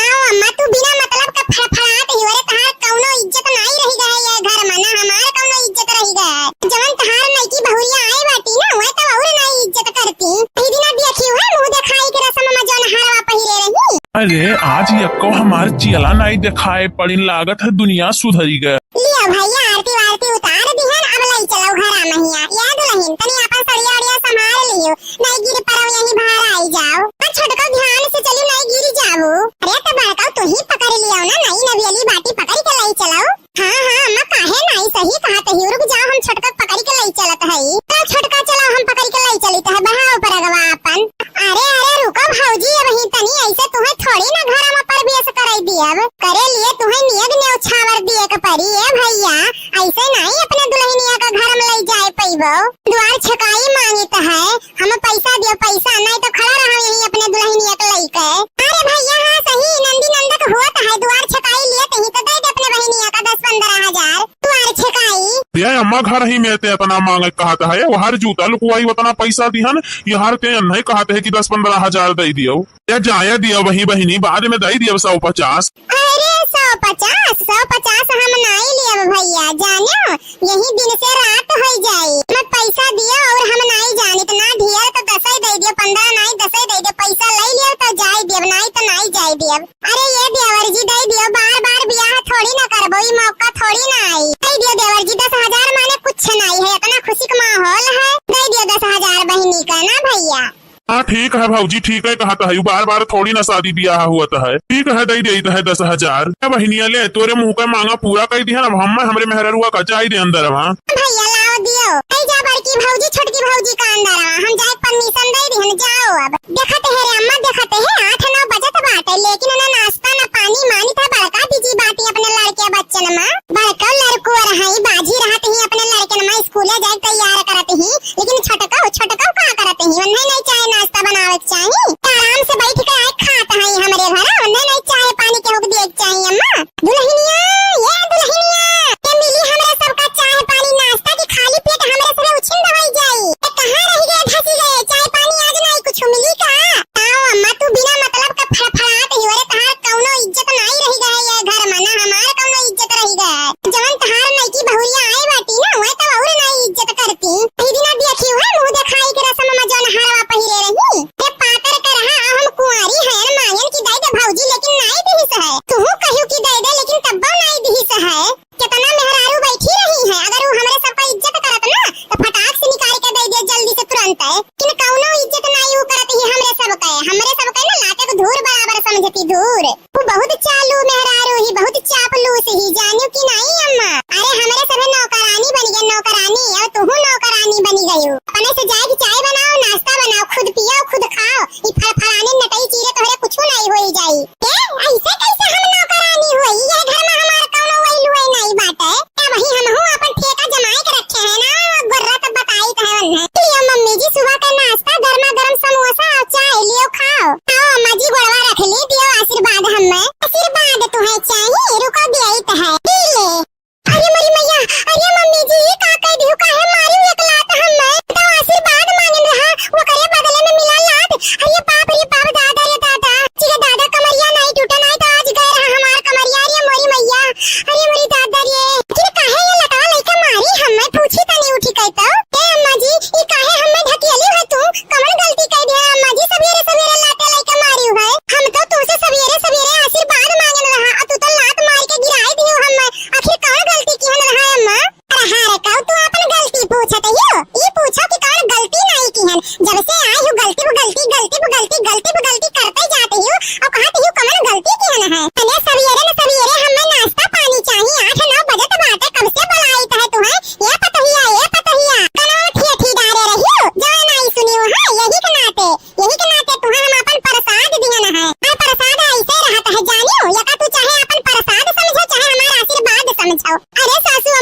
आओ अम्मा, तू बिना मतलब का फड़फड़ात ही, अरे तहार कौनो इज्जत नाई रह गए ये घर में, ना हमार कौनो इज्जत रह गए। जवन तहार नईकी बहुरिया आए बाटी ना, वह तो और नाई इज्जत करती। ई दिना देखी हुए मुँह देखाई के रसम में जौन हरवा पहिरे रही। अरे, आज यक्को हमार चियला नाई देखाए पड़िन, लागत है दुनिया सुधरी गए। लियो भैया, आरती वारती उतार दिहन, अब लई चलो घरा महिया। या दुल्हन, तनी आपन सड़िया अड़िया संभाल लियो, नाई गिर पड़ो, यहीं बाहर आई जाओ। हाँ छोटको, ध्यान से चलियो, नाई गिर जाओ। अरे तो बड़का तू ही पकड़ लियो ना, नाई नवियली बाटी पकड़ के लई चलो। हाँ हाँ अम्मा, काहे नाई, सही कहत ही, रुक जाओ, हम छोटका पकड़ के लई चलत हई। चलो छोटका, चलो हम पकड़ के लई चलित है, बढ़ाओ परगवा आपन। अरे अरे रुको भौजी, अब ही तनी ऐसे तुम्हें थोड़ी ना घर में प्रवेश कराई दियब। करे लिए तुम्हें नियग नेवछावर दिए के पड़ी। ए भैया, ऐसे नाई अपने दुल्हनिया का घर में लई जाए पइबो। द्वार छकाई मांगित है, हम पैसा दियो पैसा, नाई तो खड़ा रहो यहीं अपने दुल्हनिया के लइके। अरे भैया हाँ सही, नंदी नंदक हुआ तो है, द्वार छकाई लिए तही तो दे दे अपने बहिनिया का दस पन्द्रह हजार। द्वार छकाई। ये अम्मा घर ही में ते इतना मांगे कहत है, वहर जूता लुकवाई उतना पैसा दिहन, यहर ते नहीं कहत है कि दस पन्द्रह हजार दे दियो। या जाया दिया वही बहिनी, बाद में दई दिया सौ पचास। अरे सौ पचास, सौ पचास हम नाई लियब भैया, जानो यही दिन से रात होई जाई। मत पैसा दिया और हम नाई जानित ना ढियर तो दसई दई दियो, पन्द्रह नाई दसई दई दियो, पैसा लई लियो तो जाई दियब, नाई तो नाई जाई दियब। अरे ये देवर जी दई दियो, बार बार बियाह थोड़ी ना करबो, ई मौका थोड़ी ना आई। दई दियो देवर जी, दस हजार माने कुछ नाई है, इतना खुशी का माहौल है, दई दियो दस हजार बहिनी का ना भैया। हाँ, ठीक है भौजी, ठीक है कहत है, बार बार थोड़ी ना शादी बियाह हुआ तो है। ठीक है, दई देइत है दस हजार। ए बहिनिया, ले तोरे मुँह का मांगा पूरा कई दिहन, अब हम हमरे मेहररुआ का जाई दे अंदर वहाँ। भैया लाओ दियो, कई जा बड़की भौजी छोटकी भौजी का अंदर वहाँ, हम जाए permission दे दिहन, जाओ अब। देखत है रे अम्मा, देखत है, आठ नौ बजत बाटे, लेकिन ना नाश्ता ना पानी मानित है, बड़का busy बाटी अपने लड़के बच्चन मा। बड़का लड़को रहा, बाजी रहत ही अपने लड़कन मा स्कूले जाए तैयार करत ही, लेकिन छोटका, छोटका का करत ही, उन्हें नहीं चाहे नाश्ता बनावे के चाही, आराम से बैठ के आए खात है हमरे घर, उन्हें नहीं चाहे पानी के हुक दिए के चाही अम्मा। दुल्हनिया, ये दुल्हनिया, ये मिली हमरा सबका चाय पानी नाश्ता की खाली पेट हमरा सबे उछिन दवाई जाई। ए, कहाँ रह गए, धसी गए, चाय पानी आज नाई कुछ मिली का? आओ अम्मा, तू बिना मतलब का फड़फड़ात ही, अरे तहार कौनो इज्जत नाई रह गए ये घर में, ना हमार कौनो इज्जत रह गए। जवन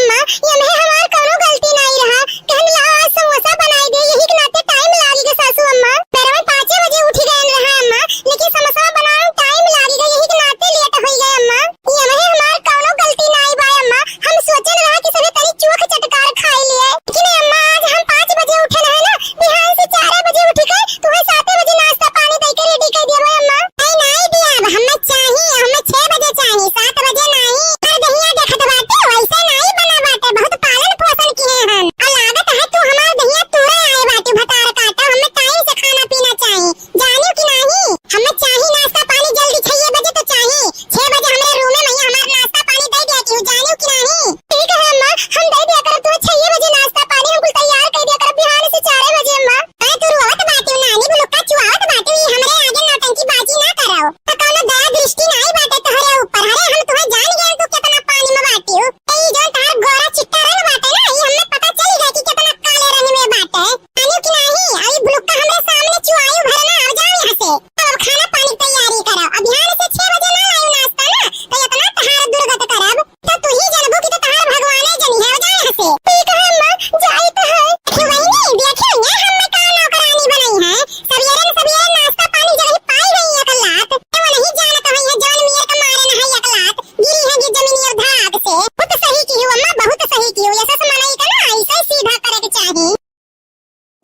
अम्मा, ये में हमार कौनो गलती नाई रहा। कहन लाओ आज समोसा बनाई दे, यही के नाते टाइम लागी गए सासू अम्मा। पैरवा पाँचे बजे उठी गए रहा अम्मा, लेकिन समोसा बनावे में टाइम लागी गए, यही के नाते लेट होई गए अम्मा। ये में हमार कौनो गलती नाई बा अम्मा, हम सोचन रहा कि सभी तनी चोख चटकार खाई लिए, लेकिन अम्मा आज हम पाँच बजे उठे रहे ना, बिहान से चार बजे उठी के तुहे सात बजे नाश्ता पानी दे के रेडी कर दिया अम्मा। नहीं, नहीं दिया, अब हमें चाहिए, हमें छह बजे चाहिए, सात बजे नहीं। हमार दहिया देखत बाटे, वैसे नहीं बना बाटे, बहुत पालन पोषण किए हन। आ लागत है तू हमार दहिया तूरे आए बाटे, भतार काटा, हमें टाइम से खाना पीना चाहिए, जानियो कि नहीं? हमें चाहिए नाश्ता पानी जल्दी, छह बजे तो चाहिए, छह बजे हमरे रूमे में हमार नाश्ता पानी दे दिया कि जानियो कि नहीं? ठीक है अम्मा, हम दे दिया करब, तू छह बजे नाश्ता पानी हम कुल तैयार कर दिया करब, बिहान से चार बजे अम्मा। अरे तू रोवत बाटियो नानी, बुलुक्का चुआवत बाटियो, ई हमरे आगे नौटंकी बाजी ना करो। त कौनो दया दृष्टि नाई बाटे तोहरे ऊपर। अरे हम तुहे जान गए तू कितना पानी में बाटियो। ए ई जौन तोहार गोरा चिट्टा रंग बाटे ना, ई हमें पता चल गए कि कितना काले रंग में बाटे। जानियो कि नाही, अभी बुलुक्का हमरे सामने चुआयु भर ना, अब जाओ यहाँ से। अब खाना पानी की तैयारी करो, अब बिहान से छह बजे ना लायु नाश्ता ना, तो इतना तहार दुर्गत करब। तो तू ही जनबू कि तो तहार भगवाने जनी है, जा यहाँ से। ठीक है अम्मा, जाई तो है। क्यों बहिनी, देखियो ना हमें का नौकरानी बनाई है। सवेरे न सवेरे नाश्ता पानी जब ही पाई गई एक लात, तो वो नहीं जानत है ये जौन मियर का मारे न है एक लात, गिरी है ये जमीन और धाक से। बहुत सही की हो अम्मा, बहुत सही की हो। ऐसा से मनई का ना ऐसा ही सीधा करे के चाही।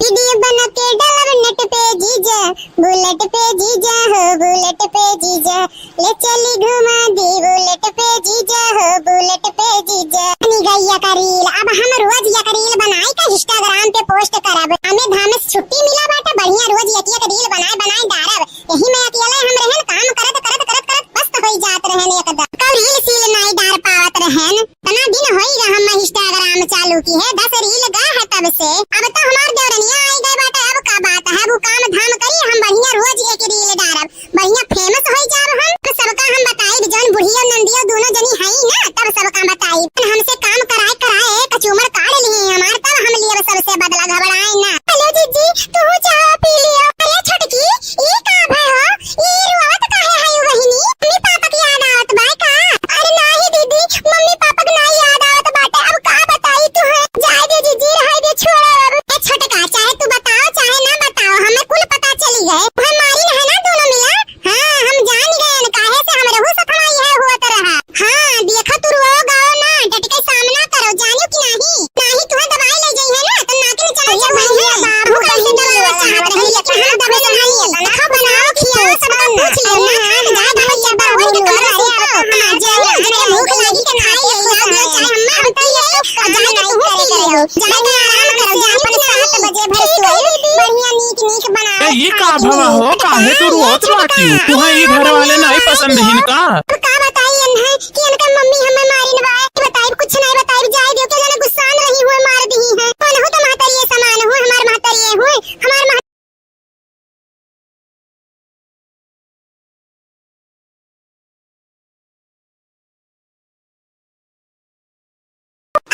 वीडियो बना के डालब नेट पे जीजा, बुलेट पे जीजा हो, बुलेट पे जीजा, ले चली घुमा दी बुलेट पे जीजा हो, बुलेट पे जीजा। बनी गई यक रील, अब हम रोज यक रील बनाई के Instagram पे post करब। हमें धामे से छुट्टी मिला बाटे, बढ़िया रोज यक यक रील बनाए बनाए डारब। यही में अकेले हम रहन, काम करत करत करत करत मस्त होई जात रहन एकदम। कब रील सील नाई डार पावत रहन। तना दिन होई गा हम Instagram चालू की है, दस रील गा है तब से। अब तो हमार देवरनिया आई गए बाटे, अब का बात है, अब काम धाम करी, हम बढ़िया रोज एक रील डारब, बढ़िया famous होई जाब हम। अब सबका हम बताई, जौन बुढ़िया नंदिया दोनों जनी हई ना, तब सबका बताई। हमसे काम कराए कराए कचूमर काढ़ ली हमार, तब हम लिए सबसे बदला, घबराए ना। Hello जीजी, तू चाह पी लियो। अरे छोटकी, ई का भय हो? ई रोवत काहे हई बहिनी? मम्मी पापा के याद आवत बा का? अरे नाही दीदी, मम्मी पापा के ना याद आवत बाटे। अब का बताई तू है? जाए दे जीजी, रहे दे, छोड़ो अब। ए छोटका, चाहे तू बताओ चाहे ना बताओ, हमें कुल पता चली गए। हम मारी ना है ना दोनों मिला। हाँ, हम जान गए, काहे से हमरे हो सथवा यह होत रहा। हाँ, देखा तू रो गाओ ना, डट के सामना करो, जानियो कि नाही? नाही तुहे दवाई ले जाई है ना, तो नाक में चला जाई है। बाबू कैसे दवाई चाहत रही, लेकिन हम दवाई नहीं है। देखा बनाओ, खियाओ, सबका पूछ लियो ना। हाँ, जा, जा, जा, जा, बोल के कमरे से उठो। हाँ, जानियो, जने भूख लगी के खाई ले, ना दियो, चाहे अम्मा होती है, और जाके तू पी लियो। जाके आराम करो, जा, अपन सात बजे भर सोई, बढ़िया नीक नीक बनाओ, ए, ये का भवा हो, काहे तू रोत बाटियो? तुहे ई घर वाले नहीं पसंद हिन का? अब का बताई इन्हें कि इनकर मम्मी हमें मारिन बा। बताइब, कुछ नहीं बताइब, जाए दियो, के जाने गुस्सान रही हुए मार दी है। कौन हो तो महतरिये समान हो, हमार महतरिये हुए, हमार मह-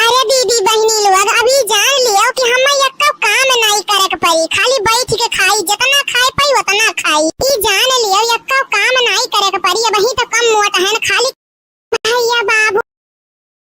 अरे दीदी बहिनी लोग, अब ई जान लियो कि हमें यक्को काम नाई करे के पड़ी, खाली बैठ के खाई, जितना खाए पाई उतना खाई। ई जान लियो यक्को काम नाई करे के पड़ी, अब ही तो कम मोट है, खाली भैया बाबू।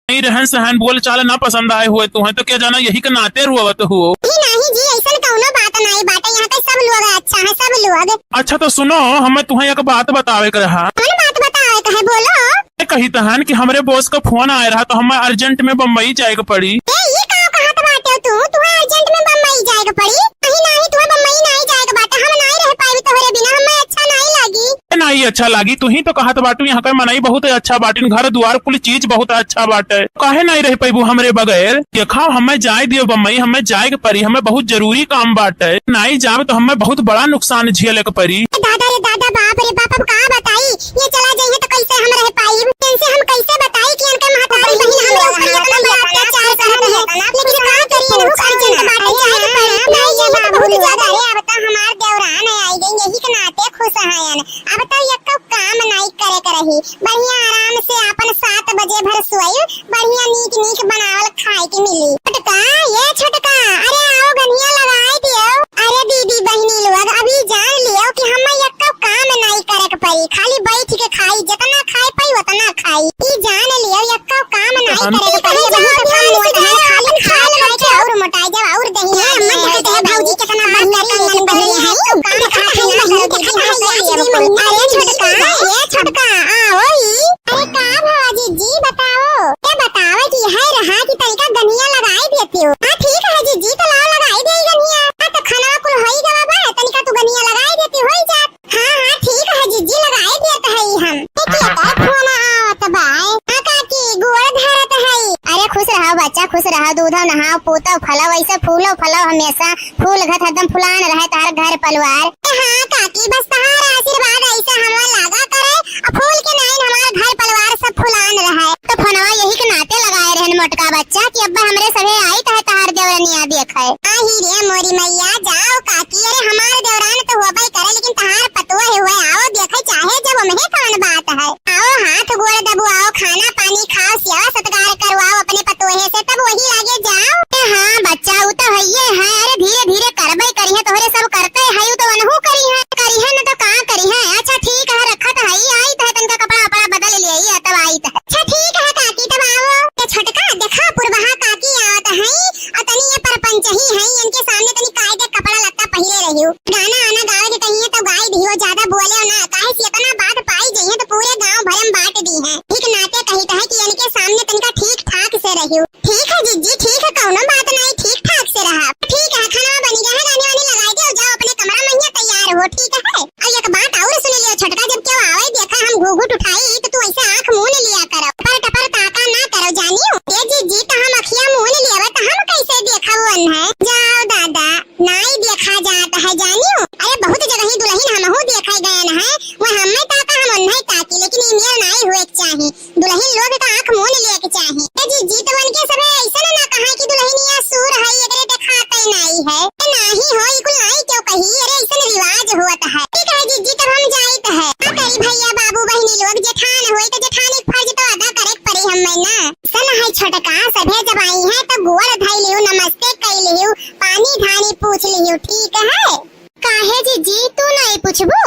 नहीं, रहन सहन बोल चाल ना पसंद आए हुए तुहे तो क्या जाना यही के नाते रोवत हुओ। नहीं, नहीं जी, ऐसन कौनो बात नाई बाटे, यहाँ के सब लोग अच्छा है, सब लोग। अच्छा तो सुनो, हमें तुहे एक बात बतावे के रहा। कौन बात बतावे के है, बोलो। मैं कही तहन कि हमरे बॉस का फोन आए रहा तो हमें अर्जेंट में बम्बई जाए के पड़ी। ए, ये का कहत बाटे तू? तुहे अर्जेंट में बम्बई जाए के पड़ी? नहीं, नहीं, तुहे बम्बई नहीं जाए के बाटे, हम नहीं रह पाई तोहरे बिना, हमें अच्छा नहीं लागी। ए, नहीं अच्छा लागी, तू ही तो कहत बाटू, यहाँ का मनई बहुत अच्छा बाटिन, घर दुआर कुल चीज बहुत अच्छा बाटे, काहे नहीं रह पैबू हमरे बगैर? देखा, हमें जाए दियो बम्बई, हमें जाए के पड़ी, हमें बहुत जरूरी काम बाटे, नहीं जाब तो हमें बहुत बड़ा नुकसान झेले के पड़ी। ए दादा रे दादा, बाप रे बाप, अब का बताई, ये चला जाइए तो कैसे हम रह पाई? इनसे हम कैसे बताई कि इनके महतारी बहिन हमरे ऊपर इतना बड़ा अत्याचार करत है, लेकिन का करी, इनहू का अर्जेंट बाटे, जाए के पड़ी। नहीं, ये तो बहुत ज्यादा है। अब तो हमार देवरान आई गई, यही के नाते खुश हैं। अब तो यक्को काम नाई करे के रही, बढ़िया आराम से अपन सात बजे भर सोई, बढ़िया नीक नीक बनावल खाए के मिली। छोटका, ये छोटका, अरे आओ गनिया लगाए दियो। अरे दीदी बहिनी लोग, अभी जान लियो कि हम यक्को काम बच्चा खुश रहो, दूधो नहाओ, पूतो फलो, ऐसे फूलो फलो हमेशा, फूल घत हरदम फुलान रहे तहार घर परिवार। हाँ काकी, बस तहार आशीर्वाद ऐसे हमरा लागा करे, आ फूल के नाइन हमार घर परिवार सब फुलान रहे। तो फोनवा यही के नाते लगाए रहन मोटका बच्चा कि अब्बा हमरे सभे आई तहे तहार देवरनिया देखे। आही रे मोरी मैया, जाओ काकी, अरे हमार देवरान तो होबे करे, लेकिन तहार पतोह हुए, आओ देखे चाहे जब, ओमे कौन बात है। आओ हाथ गोड़ दबुआओ, खाना पानी खाओ, सेवा सत्कार करवाओ अपने पतोहे से, तब वही लागे जाओ। ए हाँ बच्चा, उ तो हइये है, अरे धीरे धीरे करबे करिहे, तोहरे सब करते है, उ तो वनहु करिहे, करिहे न तो का करिहे। अच्छा ठीक है, रखत है, आई तो है, तनका कपड़ा वपड़ा बदल लिए, तब आई तो है। अच्छा ठीक है काकी, तब आओ। ए छोटका, देखा पुरबहा काकी आवत है, और तनी ये परपंच ही है, इनके सामने तनी कायदे कपड़ा लत्ता पहिरे रहियो। गाना आना गावे के कहिए तो गाई दियो, ज्यादा बोले ना, काहे से इतना बात पाई जइहे तो पूरे गांव भर में बांट दी है। ठीक नाते कही तो है कि इनके सामने तनिका ठीक ठाक से रहियो। ठीक है जिज्जी, ठीक है, कौनो बात नहीं, ठीक ठाक से रहा। ठीक है, खाना बनी गया है, गाने वाने लगाई दे, जाओ अपने कमरा में, यहाँ तैयार हो, ठीक है। और एक बात और सुन लियो छोटका, जब केहू आवे देखा हम घूघूट उठाई तो तू ऐसे आँख मून लिया करो, टपर टपर ताका ना करो जानियो। ए जिज्जी, तो हम अखिया मून लिया तो हम कैसे देखा वो अन्है? जाओ दादा, नाई देखा जात है जानियो। अरे बहुत जगह ही दुलहिन हमहू देखे गए न है, वो हमें ताका हम उन्हें ताकी, लेकिन ई मेल नाई हुए के चाही। दुलहिन लोग का आँख मून लिए के चाही। ए जिज्जी, तो उनके सबे ऐसा ना, ना कहा कि दुलहिनिया सूर है, एकरे देखाते नाई है। ए नाही हो, ई कुल नाई क्यों कही? अरे ऐसा रिवाज होत है। ठीक है जिज्जी, तब हम जाइत है। का करी भैया बाबू बहिनी लोग, जेठान होई तो जेठानी के फर्ज तो अदा करे के पड़ी हमें ना। सन है छोटका, सभे जब आई है तो गोड़ धई लियो, नमस्ते कई लियो, पानी धानी पूछ लियो, ठीक है? काहे जिज्जी, तू नहीं पूछबू?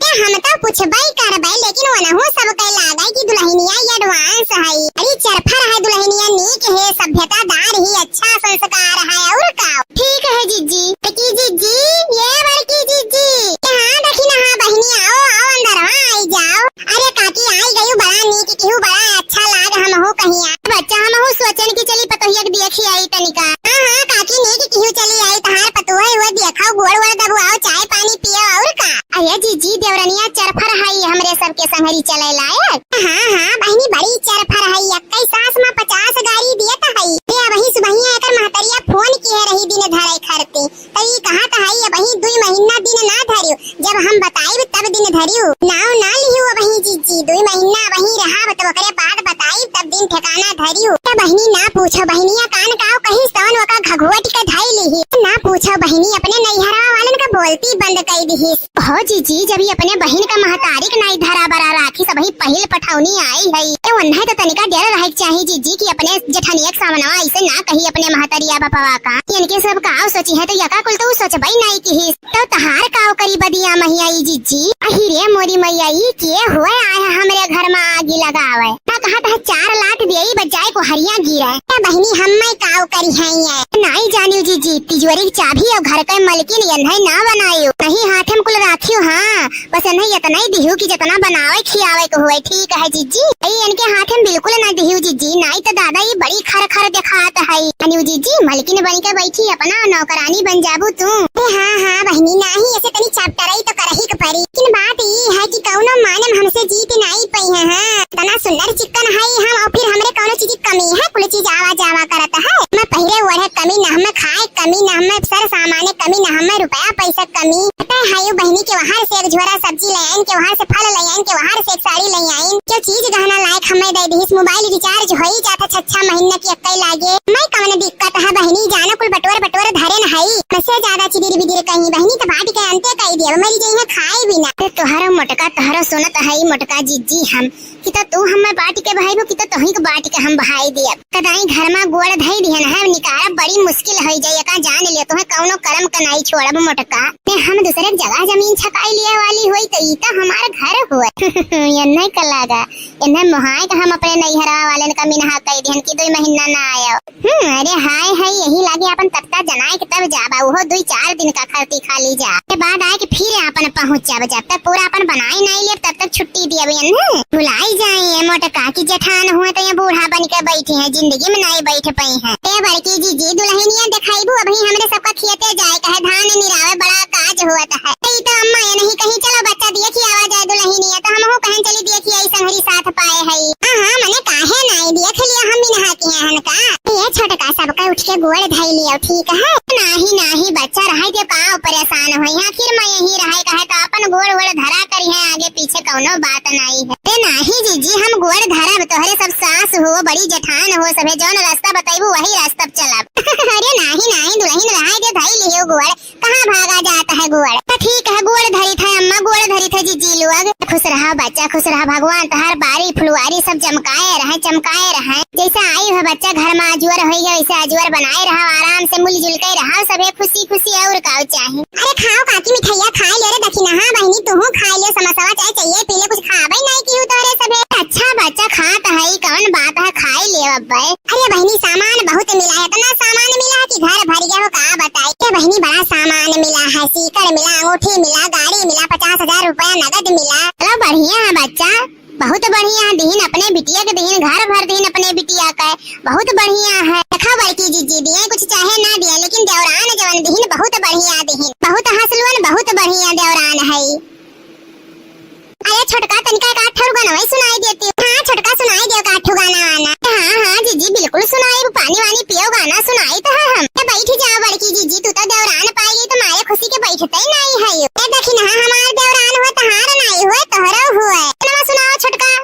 ए, हम तो पूछबे करबे, लेकिन वनहु सबके लागे कि दुलहिनिया advance है। अरे चरफर है दुलहिनिया, नीक है, सभ्यतादार ही, अच्छा संस्कार है, और का? ठीक है जिज्जी। बड़की जिज्जी, ये बड़की जिज्जी। ए, हाँ दखिनहा बहिनी, आओ, आओ अंदर, हाँ, आई जाओ। अरे काकी, आई गयू, बड़ा नीक किहू, बड़ा अच्छा लाग, हमहू कहिया। बच्चा, हमहू सोचन कि चली पतोहिया के देखी आई तनिका। हाँ, हाँ, काकी, नीक किहू चली आई, तहार पतोह हुए देखा, गोड़ वोड़ दबुआओ, चाय पानी पियो, और का? अरे जिज्जी, देवरनिया चरफर हई, हमरे सबके संगरी चले लायक। हाँ, हाँ, बहिनी बड़ी चरफर हई, एक्कई सास मा पचास गारी दियत हई। ए, अबही सुबहिया एकर महतरिया फोन किहे रही दिन धरे खरती। त ई कहत हई, अबही दुई महीना दिन ना धरियो, जब हम बताइब तब दिन धरियो। नाव ना लिहू अबही जिज्जी, दुई महीना अबही रहब, तब ओकरे बाद बताइब तब दिन ठिकाना धरियो। ए बहिनी ना पूछो, बहिनिया कान काव कही सवन ओका घघुवट के धई लिही। ना पूछो बहिनी, अपने नैहरवा वालन का बोलती बंद कई दिहिस। हो जिज्जी, जब ई अपने बहिन का महतारी के नाई धरा बरा राखी, सबही पहिल पठौनी आई हई। ए ओन्हे त तनिका डर रहे के चाही जिज्जी कि अपने जेठनिया के सामनवा ऐसे ना कही अपने महतरिया बपवा का। इनके सब काव सोची है तो यका कुल तो उ सोचबई नाई किहिस। तो तहार काव करी बदिया महिया ई जिज्जी? अही रे मोरी मैया, ई के हुए आए है हमरे घर मा आगी लगावे? ना कहा तह चार लात देई बजाए को हरिया गिरे। ए बहिनी, हम्मे काव करी है ये? नाई जानियो जिज्जी, तिजोरी की चाबी और घर के मलकिन यन्है ना बनायो। नहीं हाथे में कुल राखियो, हाँ, बस यन्है इतना ही दिहू कि जितना बनावे खियावे को हुए। ठीक है जिज्जी, ई इनके हाथे में बिल्कुल ना दिहू जिज्जी, नाई तो दादा ई बड़ी खर खर देखात है। अनियो जिज्जी, मलकिन बन के बैठी, अपना नौकरानी बन जाबू तू। ए हाँ, हाँ बहिनी, नाही ऐसे तनी चैप्टर आई तो करही के परी। लेकिन बात ई है कि कौनो मानम हमसे जीत नाई पई है। हाँ, तना सुंदर चिक्कन है हम, और फिर हमरे कौनो चीज की कमी है? कुल चीज आवा जावा करत है। मैं पहिरे ओढ़े कमी ना, हमें खाए कमी ना, हमें सर सामाने कमी ना, हमें रुपया पैसा कमी। पता है यो बहिनी के वहां से एक झोरा सब्जी ले आइन, के वहां से फल ले आइन, के वहां से एक साड़ी ले आइन, के चीज गहना लायक हमें दे दिहिस। मोबाइल रिचार्ज होई जात है छह छह महीना की अक्कई लागे। मैं कौन दिक्कत है बहिनी, जानो कुल बटोर बटोर धरे न हई। हमसे ज्यादा चिदिर बिदिर कहीं बहिनी तो बांट के अंते कई दिया, मरी जइहे खाए बिना। अरे तोहरा मोटका, तोहरा सुनत हई मोटका जिज्जी हम, कि तो तू हमें बांट के बहाइबो, कि तो तोही के बांट के हम बहाई दियब। कदाई घर मा गोड़ धई दिहन है, निकारब बड़ी मुश्किल होई जाई, एका जान ले तोहे कौनो करम के नाई छोड़ब मोटका। ने हम दूसरे के जगह जमीन छकाई लिया वाली होई तो ई तो हमार घर हुए। एन्हे का लागा, एन्हे मोहाय के हम अपने नैहरा वालन का मिनहा कई दिहन कि दुई महीना ना आयो। हम्म, अरे हाय है, यही लागे अपन तत्ता जनाए के तब जाबा, उहो दुई चार दिन का खरती खा ली जा। के बाद आए के फिर अपन पहुँच जाबा, जब तक पूरा अपन बनाए नाई लेब तब तक छुट्टी दिया बहन। भुलाई जाए ये मोटका कि जेठान हुए तो ये बूढ़ा बन के बैठे हैं, जिंदगी में नाई बैठ पाई हैं। ए बड़की जिज्जी, दुलहिनिया देखाइबू, अबही हमरे सबका खेते जाए का है, धान निरावे बड़ा काज हुआ तो है। ई तो अम्मा ये नहीं कहीं, चलो बच्चा देखी आवा जाए दुलहिनिया, तो हमहू कहन चली देखी आई संगरी साथ पाए है। हाँ, हाँ, मने काहे नाई देख लिया हम मिनहा के हन का। ए छोटका सबका उठ के गोड़ धइ लियो, ठीक है? नाही, नाही बच्चा, रहइ द्यो, का परेसान होइहैं, आखिर मा यहीं रहइ का है, तो आपन गोड़ वोड़ धरा करिहैं, आगे पीछे कउनो बात नाहीं है। अरे नाही जिज्जी, हम गोड़ धरब, तोहरे सब सास हो, बड़ी जेठान हो, सभे जउन रस्ता बतइबू वही रस्ता चलब। अरे नाही, नाही दुलहिन, रहइ द्यो, धइ लियो गोड़, कहाँ भागा जात है गोड़? तो ठीक है, गोड़ धरित है अम्मा, गोड़ धरित है जिज्जी लोग। खुश रहा बच्चा, खुश रहा, भगवान तोहार बारी फुलवारी सब चमकाए रहइँ, चमकाए रहइँ। जइसे आइउ है बच्चा घर मा अजवर होइगा, वइसे अजवर बनाए रहा, आराम से मिलजुल के रहा, सभे खुशी खुशी, अउर काउ चाही। अरे खाओ काकी मिठइया खाइ ल्यो रे, दखिनहा बहिनी तुहूँ खाइ ल्यो, समोसवा चाहे चइये पी ल्यो, कुछ खाबइ नाहीं किहू तोहरे सभे। अच्छा बच्चा खात है, ई कउन बात है, खाइ ल्यो अब्बे। अरे बहिनी, सामान बहुत मिला है, इतना सामान मिला है कि घर भरि गया हो, का बताई। अरे बहिनी, बड़ा सामान मिला है, सीकड़ मिला, अंगूठी मिला, गाड़ी मिला, पचास हजार रुपया नगद मिला। चलो बढ़िया है बच्चा, बहुत बढ़िया है, दिहिन अपने बिटिया के, दिहिन घर भर दिहिन अपने बिटिया के, बहुत बढ़िया है। देखा बड़की जिज्जी दिए कुछ चाहे ना दिए, लेकिन देवरान जवन दिहिन बहुत बढ़िया दिहिन, बहुत हंसलुअन, बहुत बढ़िया देवरान है। अरे छोटका, तनिका एक आध ठो गनवा सुनाइ देती। हाँ छोटका, सुनाइ देउ एक आध ठो गाना वाना। हाँ, हाँ जिज्जी, बिल्कुल सुनाइब, पानी वानी पियो, गाना सुनाइत है हम। ए, बैठ जाओ बड़की जिज्जी, तू तो देवरान पाइ गई, तो मारे खुशी के बैठते ही नाहीं है। ए दखिनहा, हमार देवरान हुए, तहार नाहीं हुए, तोहरो हुए। गनवा सुनाओ छोटका।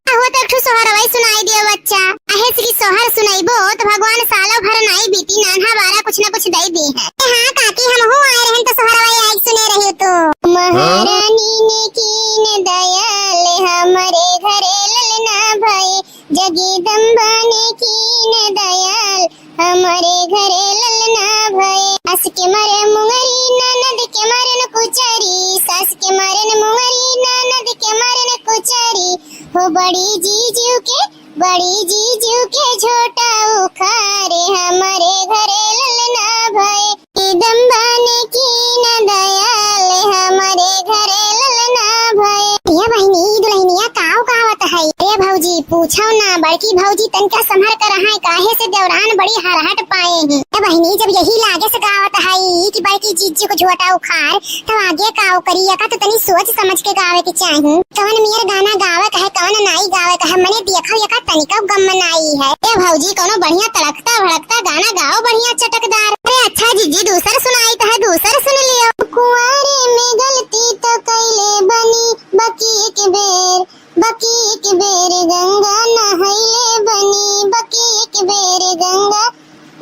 हो तो एक ठो सोहरवा सुनाइ दियो बच्चा। अहे श्री सोहर सुनइबो तो भगवान सालो भर नाई बीती, नान्हा बारा कुछ न कुछ दइ दीहैं। ए हाँ काकी, हमहू आए रहन तो सोहरवा आज सुने रही तू। महारानी ने कीन दया ले हमरे घरे ललना भए, जगदम्बा ने कीन दया ले हमरे घरे ललना भए। सास के मरे मुंगरी, ननद के मरन कुचरी, सास के मरन मुंगरी, ननद के मरन कुचरी। हो बड़ी जीजू के, बड़ी जीजू के झोटा उखारे, हमरे घरे ललना भए। जगदम्बा ने कीन दया ले हमरे घरे ललना भए। ए बहिनी, ई दुलहिनिया काउ गावत है? ए भौजी, पूछो ना, बड़की भौजी तनिका सम्हर कर रहा है, काहे से देवरान बड़ी हरहट पाए हैं। ए बहिनी, जब यही लागे से गावत है कि बड़की जीजू को झोटा उखार, तो आगे काउ करी, एका तो तनी सोच समझ के गावे के चाही। कवन मेर गाना गावे का है, कवन नाई गावे का है, मने देखो एका तनिका गम नाई है। ए भौजी, कउनो बढ़िया तड़कता भड़कता गाना गाओ, बढ़िया चटकदार। अरे अच्छा जीजी, दूसर सुनाइत है, दूसर सुन लियो। कुंवारे में गलती तो कइले बनी, बाकी एक बेर, बाकी एक बेर गंगा नहइले बनी, बाकी एक बेर गंगा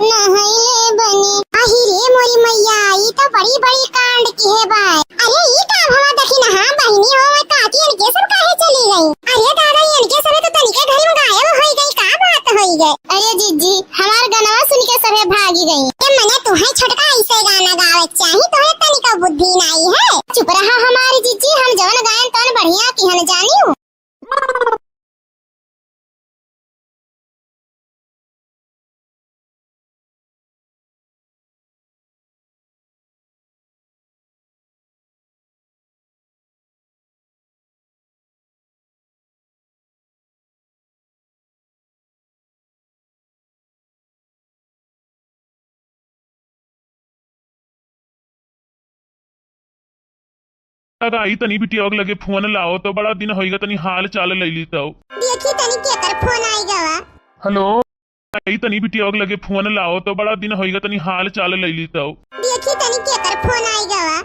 नहइले बनी। अहि रे मोरी मइया, ई तो बड़ी बड़ी कांड किहे बाय। अरे ई का भवा दखिनहा बहिनी हो, काकी इनके सब काहे चली गई? अरे दादा, इनके सब तो तनिके घरी में गायब होइ गई, का बात होइ गई? अरे जीजी, हमार गनवा सुन के सभे भागी गई। ए मने तुहे छोटका ऐसे गाना गावे चाही, तुहे तनिको बुद्धि नाई है। चुप रहा हमारी जीजी, हम जवन गायन तवन बढ़िया किहन जानियो। दादा, आई तनी बिटिया के लगे फोन लाओ तो, बड़ा दिन होइगा, तनी हाल चाल लइ ली तो। देखी तनी केकर फोन आइ गवा। हेलो। आई तनी बिटिया के लगे फोन लाओ तो, बड़ा दिन होइगा, तनी हाल चाल लइ ली तो। देखी तनी केकर फोन आइ गवा।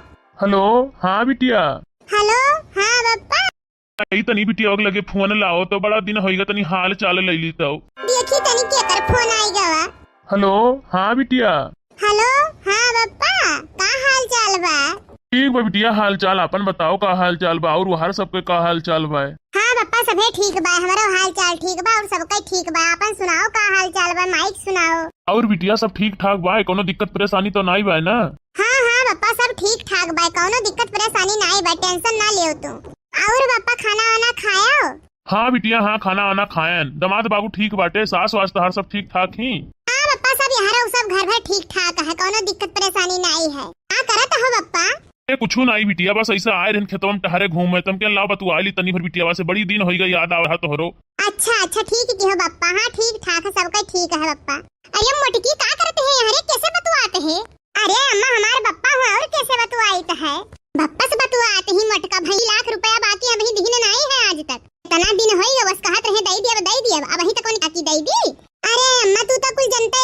हेलो, हाँ बिटिया। हेलो, हाँ बप्पा। आई तनी बिटिया के लगे फोन लाओ तो, बड़ा दिन होइगा, तनी हाल चाल लइ ली तो। देखी तनी केकर फोन आइ गवा। हेलो, हाँ बिटिया। हेलो, हाँ बप्पा, का हाल चाल बा? ठीक बा बिटिया, हाल चाल आपन बताओ, का हाल चाल बा? और वहार सबके का हाल चाल बा? हाँ बप्पा, सभे ठीक बा, हमरो हाल चाल ठीक बा और सबके ठीक बा। आपन सुनाओ, का हाल चाल बा? माइक सुनाओ। और बिटिया सब ठीक ठाक बा, कउनो दिक्कत परेशानी तो नाई बा ना? हाँ, हाँ बप्पा, सब ठीक ठाक बा, कउनो दिक्कत परेशानी नाई बा, tension ना लेव तू। और बप्पा, खाना वाना खायो? हाँ बिटिया, हाँ, खाना वाना खायन। दमाद बाबू ठीक बाटे, सास वास तोहार सब ठीक ठाक ही? हाँ बप्पा, सब यहाँ रहो, सब घर भर ठीक ठाक है, कउनो दिक्कत परेशानी नाई है। का करत हो बप्पा? ए, कुछु नाई बिटिया, बस ऐसे आए रहन खेतवा में टहरे घूमे, तम के लाओ बतुआ ली तनी भर बिटियावा से, बड़ी दिन होइगा, याद आवे हा तोहरो। अच्छा, अच्छा, ठीक किहो बप्पा, हाँ, ठीक ठाक है, सबका ठीक है बप्पा। अरे मोटकी, का करत है यहाँ रे, कैसे बतुआत है? अरे अम्मा, हमार बप्पा हुआ और कैसे बतुआइत है? बप्पा से बतुआत ही मोटका भई, लाख रुपया बाकी अबही दिहिन नाई है आज तक। इतना दिन होई गए बस कहत रहे दई दियब, दई दियब, अबही तक कौन बाकी दई दी? अरे अम्मा, तू तो कुल जनते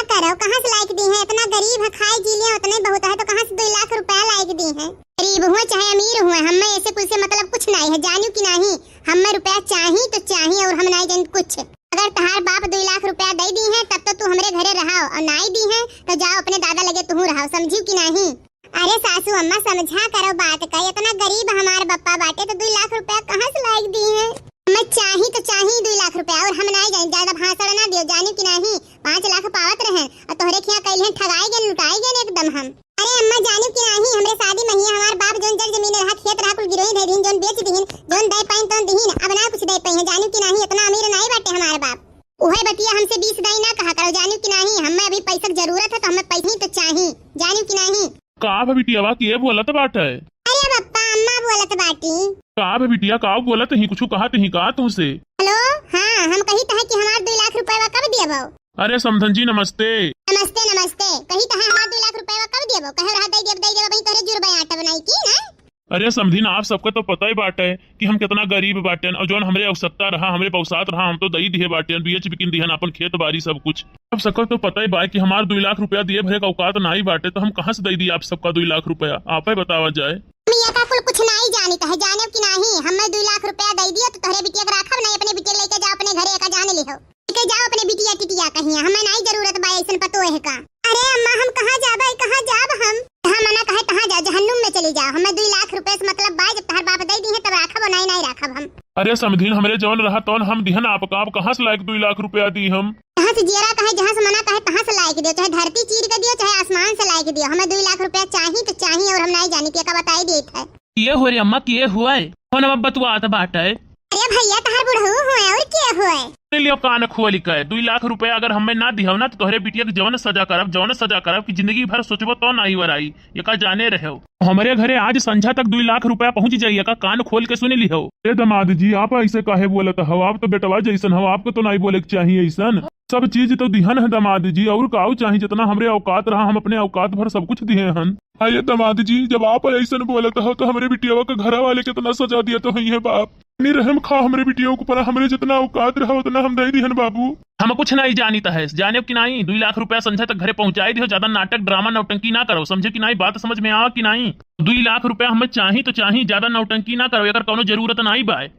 करो, कहाँ से लाइके दीहैं? इतना गरीब है, खाए जी लिया उतने बहुत है, तो कहाँ से दुई लाख रुपया लाइके दीहैं? गरीब हुए चाहे अमीर हुए, हमें ऐसे कुल से मतलब कुछ नाहीं है, जानियो कि नाहीं? हमें रुपया चाही तो चाही, और हम नाहीं जानी कुछ। अगर तहार बाप दुई लाख रुपया दइ दीहैं, तब तो तू हमरे घरे रहाओ, और नाहीं दीहैं, तो जाओ अपने दादा लगे तुहूँ रहाओ, समझियो कि नाहीं? अरे सासू अम्मा, समझा करो बात का, इतना गरीब हमार बप्पा बाटे, तो दुई लाख रुपया कहाँ से लाइके दीहैं? हमें चाही तो चाही दुई लाख रुपया, और हम नाहीं जानी, ज्यादा भाषण ना दियो, जानियो कि नाहीं? पाँच लाख पावत रहेन, और तोहरे खियाँ कइल हन, ठगाई गएन, लुटाई गएन एकदम हम। अरे अम्मा, जानियो कि नाहीं, हमरे शादी महिया हमार बाप जौन जर जमीन रहा, खेत रहा, कुल गिरवी धइ दीन, जौन बेच दीन, जौन दइ पाइन तौन दीन, अब ना कुछ दइ पइहैं, जानियो कि नाहीं, इतना अमीर नाहीं बाटे हमार बाप। उहै बतिया हमसे बीस दाईं ना कहा करो, जानियो कि नाहीं, हमें अभी पैसा के जरूरत है, तो हमें पैसा ही तो चाही, जानियो कि नाहीं। का भा बिटियावा, के बोलत बाटे? अरे बप्पा, अम्मा बोलत बाटी। का भा बिटिया, का बोलत ही, कुछ कहत ही का तुमसे? हेलो, हाँ, हम कहित है कि हमार दुई लाख रुपया कब दियबो? अरे समधन जी, नमस्ते। नमस्ते, नमस्ते। कहित है हमार दुई लाख रुपया कब दियबो? कहे रहा दइ देब, दइ देब, अबहीं तोहरे जुरबा आटा बनाई की ना? अरे समधिन, आप सबका तो पता ही बाटे कि हम कितना गरीब बाटेन, और जौन हमरे अवसत्ता रहा, हमरे पौसात रहा, हम तो दइ दिहे बाटेन, बेच बिकिन दिहन आपन खेत बारी सब कुछ। आप सबका तो पता ही बा कि हमार दुई लाख रुपया दिए भरे का औकात नाहीं बाटे, तो हम कहाँ से दइ दी आप सबका दुई लाख रुपया? आपे बतावा जाए। मियाँ का कुल कुछ नाहीं जानित है, जानेव कि नाहीं? हमें दुई लाख रुपया दइ दियो तो तोहरे बिटिया के राखब नाहीं, अपने बिटिया के लइके जाओ अपने घरे, एका जाने लिहो। लेके जाओ अपने बिटिया टिटिया कहिया, हमें नाहीं जरूरत बा अइसन पतोह का। अरे अम्मा, हम कहाँ जाबे, कहाँ जाब हम? जहाँ मना कहे तहाँ जाओ, जहन्नुम में चली जाओ। हमें दुई लाख रुपया से मतलब बा, जब तहार बाप दइ दीहैं तब राखब, और नाहीं, नाहीं राखब हम। अरे समधिन, हमरे जौन रहा तौन हम दिहन आपका, आप कहाँ से लाइके दुई लाख रुपया दी हम? जहाँ से जियरा कहे, जहाँ से मना कहे, तहाँ से लाइके दियो, चाहे धरती चीर के दियो, चाहे आसमान से लाइके दियो। हमें दुई लाख रुपया चाही तो चाही, और हम नाहीं जानी, एका बताई देत है। के हुए रे अम्मा, के हुए? फोनवा बतुआत बाटे। अरे भइया, तहार बुढ़ऊ हुए, और के हुए? ले लियो कान खोल के, दुई लाख रुपया अगर हमें ना दिहो ना, तो तोहरे बिटिया के जौन सजा करब, जौन सजा करब कि जिंदगी भर सोचबो तो नाहीं वराई, एका जाने रहेव। हमरे घरे आज संझा तक दुई लाख रुपया पहुँच जाई, एका कान खोल के सुन लिहो। ए दामाद जी, आप अइसे काहे बोलत हो? आप तो बेटवा जइसन हो, आपको तो नाहीं बोले के चाही अइसन। सब चीज तो दिहन है दामाद जी, और काऊ चाही? जितना हमरे औकात रहा, हम अपने औकात भर सब कुछ दिहे हन। अरे दामाद जी, जब आप अइसन बोलत हो, तो हमरे बिटियावा के घरा वाले कितना सजा दिया तो है बाप। नहीं रहम खा हमरे बिटिया के ऊपर, हमरे जितना औकात रहा, उतना हम दइ दिहन बाबू। हम कुछ नाहीं जानित है, जानेव कि नाहीं? दुई लाख रुपया संझा तक घरे पहुँचाई दिहो, ज्यादा नाटक, ड्रामा, नौटंकी ना करो, समझे कि नाहीं? बात समझ में आवा कि नाहीं? दुई लाख रुपया हमें चाही तो चाही, ज्यादा नौटंकी ना करो, एकर कौनो जरूरत नाहीं बाय।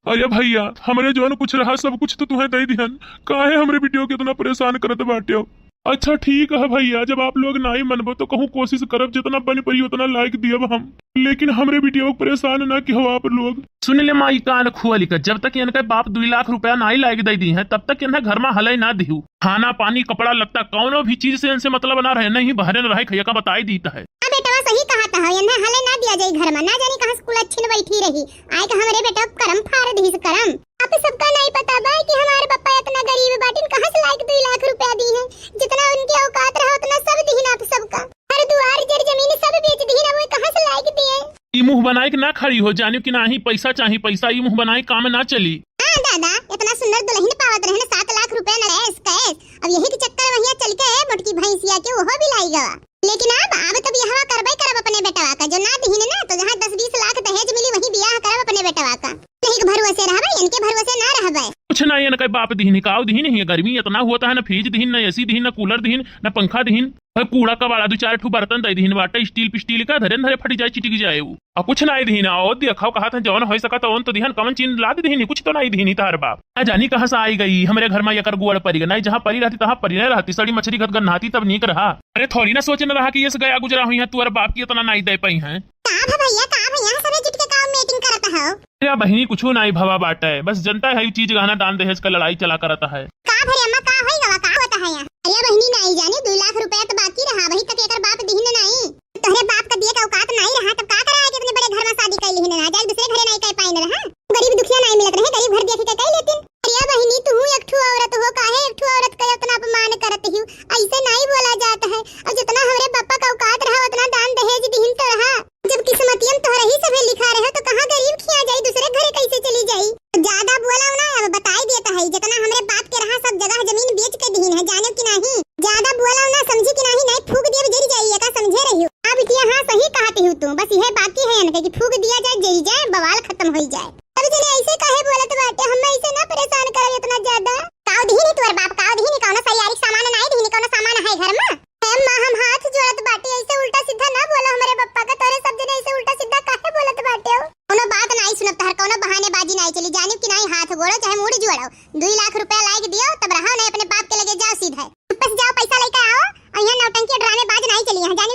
अरे भइया, हमरे जौन कुछ रहा, सब कुछ तो तुहें दइ दिहन, काहे हमरे बिटिया के इतना परेशान करत बाटे हो? अच्छा ठीक है भइया, जब आप लोग नाहीं मनबो तो कहूँ कोशिश करब, जितना बन पड़ी उतना लाइके दियब हम, लेकिन हमरे बिटिया को परेशान ना किहो आप लोग। सुन ले माई, कान खोल के, जब तक इनके बाप दुई लाख रुपया नाहीं लाइके दइ दीहैं, तब तक इन्हें घर में हलइ ना दिहू। खाना पानी, कपड़ा लत्ता, कौनो भी चीज से इनसे मतलब ना रहे, नहीं बहरे न रहे, खइया का बताई दीत है। आ बेटवा सही कहत है, इन्हें हलइ ना दिया जाई घर में, ना जानी कहाँ से कुलच्छिन बैठी रही, आइके हमरे बेटवा करम फार दिहिस करम। आप सबका नाहीं पता बा कि हमार बप्पा इतना गरीब बाटिन, कहाँ से लाइके दुई लाख रुपया दीहैं? जितना उनके औकात रहा उतना सब दीहिन आप सबका। घर दुआर जर जमीन सब बेच दीहिन, अब वो कहाँ से लाइके दिए? ई मुँह बनाइके ना खड़ी हो, जानियो कि नाहीं? पैसा चाही पैसा, ई मुँह बनाइके काम ना चली। हाँ दादा, इतना सुंदर दुलहिन पावत रहेन, सात लाख रुपया न cash, cash। अब यही के चक्कर महिया चल के मोटकी भैंसिया के ओहो बिलाई गवा। लेकिन अब, अब तो बियाहवा करबे करब अपने बेटवा का, जो ना दिहिन ना, तो जहाँ दस बीस लाख दहेज मिली, वहीं बियाह करब अपने बेटवा का। नहीं के भरोसे रहबे, इनके भरोसे ना रहबे। कुछ ना, इनके बाप दिहिन, काव दिहिन, ये गर्मी इतना होत है, ना फ्रिज दिहिन, ना AC दिहिन, ना कूलर दिहिन, ना पंखा दिहिन। है कूड़ा कबाड़ा, दू चार ठू बर्तन दइ दिहिन बाटे, स्टील पिस्टील का, धरे न धरे फटी जाए, चिटिक जाए उ। आ कुछ नाहीं दिहिन, और देखो, कहा था जौन होइ सका तौन तो दिहन, कवन चीज लाद दिहिन, कुछ तो नाहीं दिहिन तार बाप। ना जानी कहाँ से आई गई, हमरे घर में एकर गोड़ परी गई, नाहीं जहाँ परी रहती तहाँ परी नाहीं रहती, सड़ी मछली घत गन्हाती तब नीक रहा। अरे थोड़ी ना सोचे न रहा कि ये से गया गुजरा हुई है, तुअर बाप की इतना नाहीं दे पाई है। का भा भइया, का भइया, सबे जुट के का meeting करत हो? अरे बहिनी, कुछू नाहीं भवा बाटे, बस जनता है, ई चीज गहना दान दहेज का लड़ाई चला करत है। का भरे अम्मा, का होई गवा, का होत है यहाँ? अरे बहिनी, नाहीं जानी, दुई लाख रुपया तो बाकी रहा, अबही तक एकर बाप दिहिन नाहीं। तोहरे बाप का दिए का औकात नाहीं रहा, तब का करा आके अपने बड़े घर में शादी कर लिहिन ना, जाए दूसरे घरे नाहीं कर पाइन रहा। गरीब दुखिया नाहीं मिलत रहे, गरीब घर देख के कर लेतिन। अरे बहिनी, तू एक ठो औरत हो, काहे एक ठो औरत का इतना अपमान करत ही? ऐसे नाहीं बोला जात है। और जितना हमरे बापा का औकात रहा, उतना दान दहेज दिहिन तो रहा। जब किस्मतिया में तोहरा ही सभे लिखा रहे, तो कहाँ गरीब खिया जाई, दूसरे घरे कैसे चली जाई? ज्यादा बोला ना, अब बताई देत है, जितना हमरे बाप के रहा, सब जगह जमीन बेच के दिहिन है, जाने कि नाहीं? ज्यादा बोला ना, समझी कि नाहीं? नाहीं फूक देब, जरी जाई, एका समझे रहियो। अब बिटिया, हाँ, सही कहत ही तू, बस यह बाकी है इनके कि फूक दिया जाए, जरी जाए, बवाल खत्म होई जाए। अब जने ऐसे काहे बोलत बाटे, हम ऐसे ना परेशान करब इतना ज्यादा। काव दिहिन ही तोर बाप, काव दिहिन ही? कौनो सरियारी सामान नाहीं दिहिन, कौनो सामान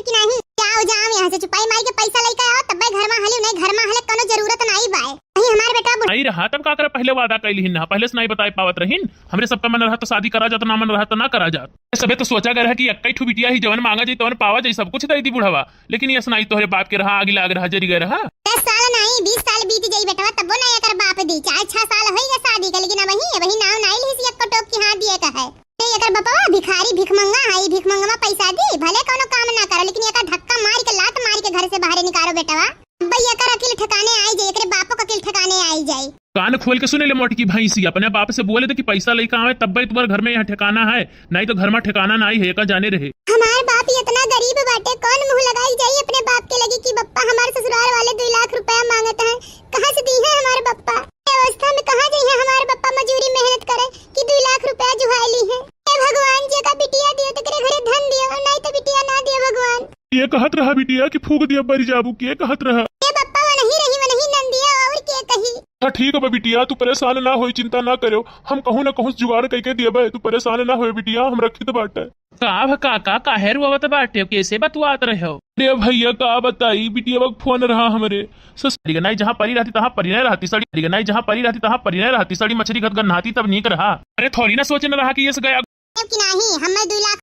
कि नाहीं? जाओ, जाओ यहाँ से, चुपाई मारी के पैसा लइके आओ, तब्बे घर मा हलिउ, नाहीं घर मा हले कोनो जरूरत नाहीं बाय। वही हमार बेटा बुढ़- आई रहा, तब का करे, पहले वादा कइल हिन ना, पहले से नाहीं बताए पावत रहिन। हमरे सबका मन रहा तो शादी करा जात, ना मन रहा तो ना करा जात। सबे तो सोचा गए रहा कि एक्कै ठू बिटिया ही, जवन मांगा जाई तवन पावा जाई, सब कुछ दे दी बुढ़वा। लेकिन यस नाहीं, तोहरे बाप के रहा, आगी लाग रहा, जरी गए रहा। दस साल नाहीं, बीस साल बीत जाई बेटवा, तब्बो ना एकर बाप दी। चार छह साल होई गए शादी के, लेकिन अबही, अबही नाव नाहीं लिहिस एक्को टोक कि हाँ दिए का है। ए, एकर बपवा भिखारी भिखमंगा है, ई भिखमंगवा पैसा दी, भले कौनो काम ना करो, लेकिन एका धक्का मार के, लात मार के घर से बाहरे निकालो बेटवा। अब्बे एकर अकिल ठिकाने आई जाई, एकरे बापो का अकिल ठिकाने आई जाई। कान खोल के सुने ले मोटकी भैंसी, अपने बाप से बोले दे कि पैसा लइके आवे, तब्बे तुम्हारे घर में यहाँ ठिकाना है, नाहीं तो घर में ठिकाना नाहीं है, एका जाने रहे। हमार बाप इतना गरीब बाटे, कौन मुँह लगाई जाई अपने बाप के लगे कि बप्पा हमार ससुराल वाले दुई लाख रुपया मांगत हैं, कहाँ से दी है हमार बप्पा? ए अवस्था में कहाँ जाई है हमार बप्पा मजूरी मेहनत करे कि दुई लाख रुपया जुहाई ली है? ए भगवान, जेका बिटिया दियो, तेकरे घरे धन दियो, और नाहीं तो बिटिया ना दियो भगवान। के कहत रहा बिटिया कि फूंक दिया बरी जाबू, के कहत रहा? ए बप्पा, वो नहीं रही, वो नहीं नंदिया, और के कही? हाँ, ठीक बा बिटिया, तू परेशान ना होई, चिंता ना करो, हम कहूँ ना कहूँ जुगाड़ कइके दियबे, तू परेशान ना होए बिटिया, हम रखित बाटे। का भ काका, काहे रोवत बाटे, कैसे बतुआत रहे हो? अरे भैया, का बताई, बिटिया का फोन रहा हमरे ससुराल के, नाहीं जहाँ परी रहती, तहाँ परी नहीं रहती सड़ी, नाहीं जहाँ परी रहती, तहाँ परी नहीं रहती सड़ी, मछली घत गन्हाती तब नीक रहा। अरे थोड़ी ना सोचे न रहा कि यस गया। कि नाहीं, हमें दुई लाख।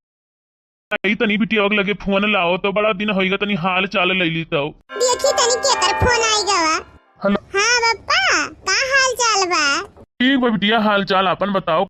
आई तनी बिटिया के लगे फोन लाओ तो, बड़ा दिन होइगा, तनी हाल चाल ले ली तो। देखी तनी केकर फोन आई गवा। हेलो। हाँ बप्पा, का हाल चाल बा? ठीक बा बिटिया, हाल चाल आपन बताओ,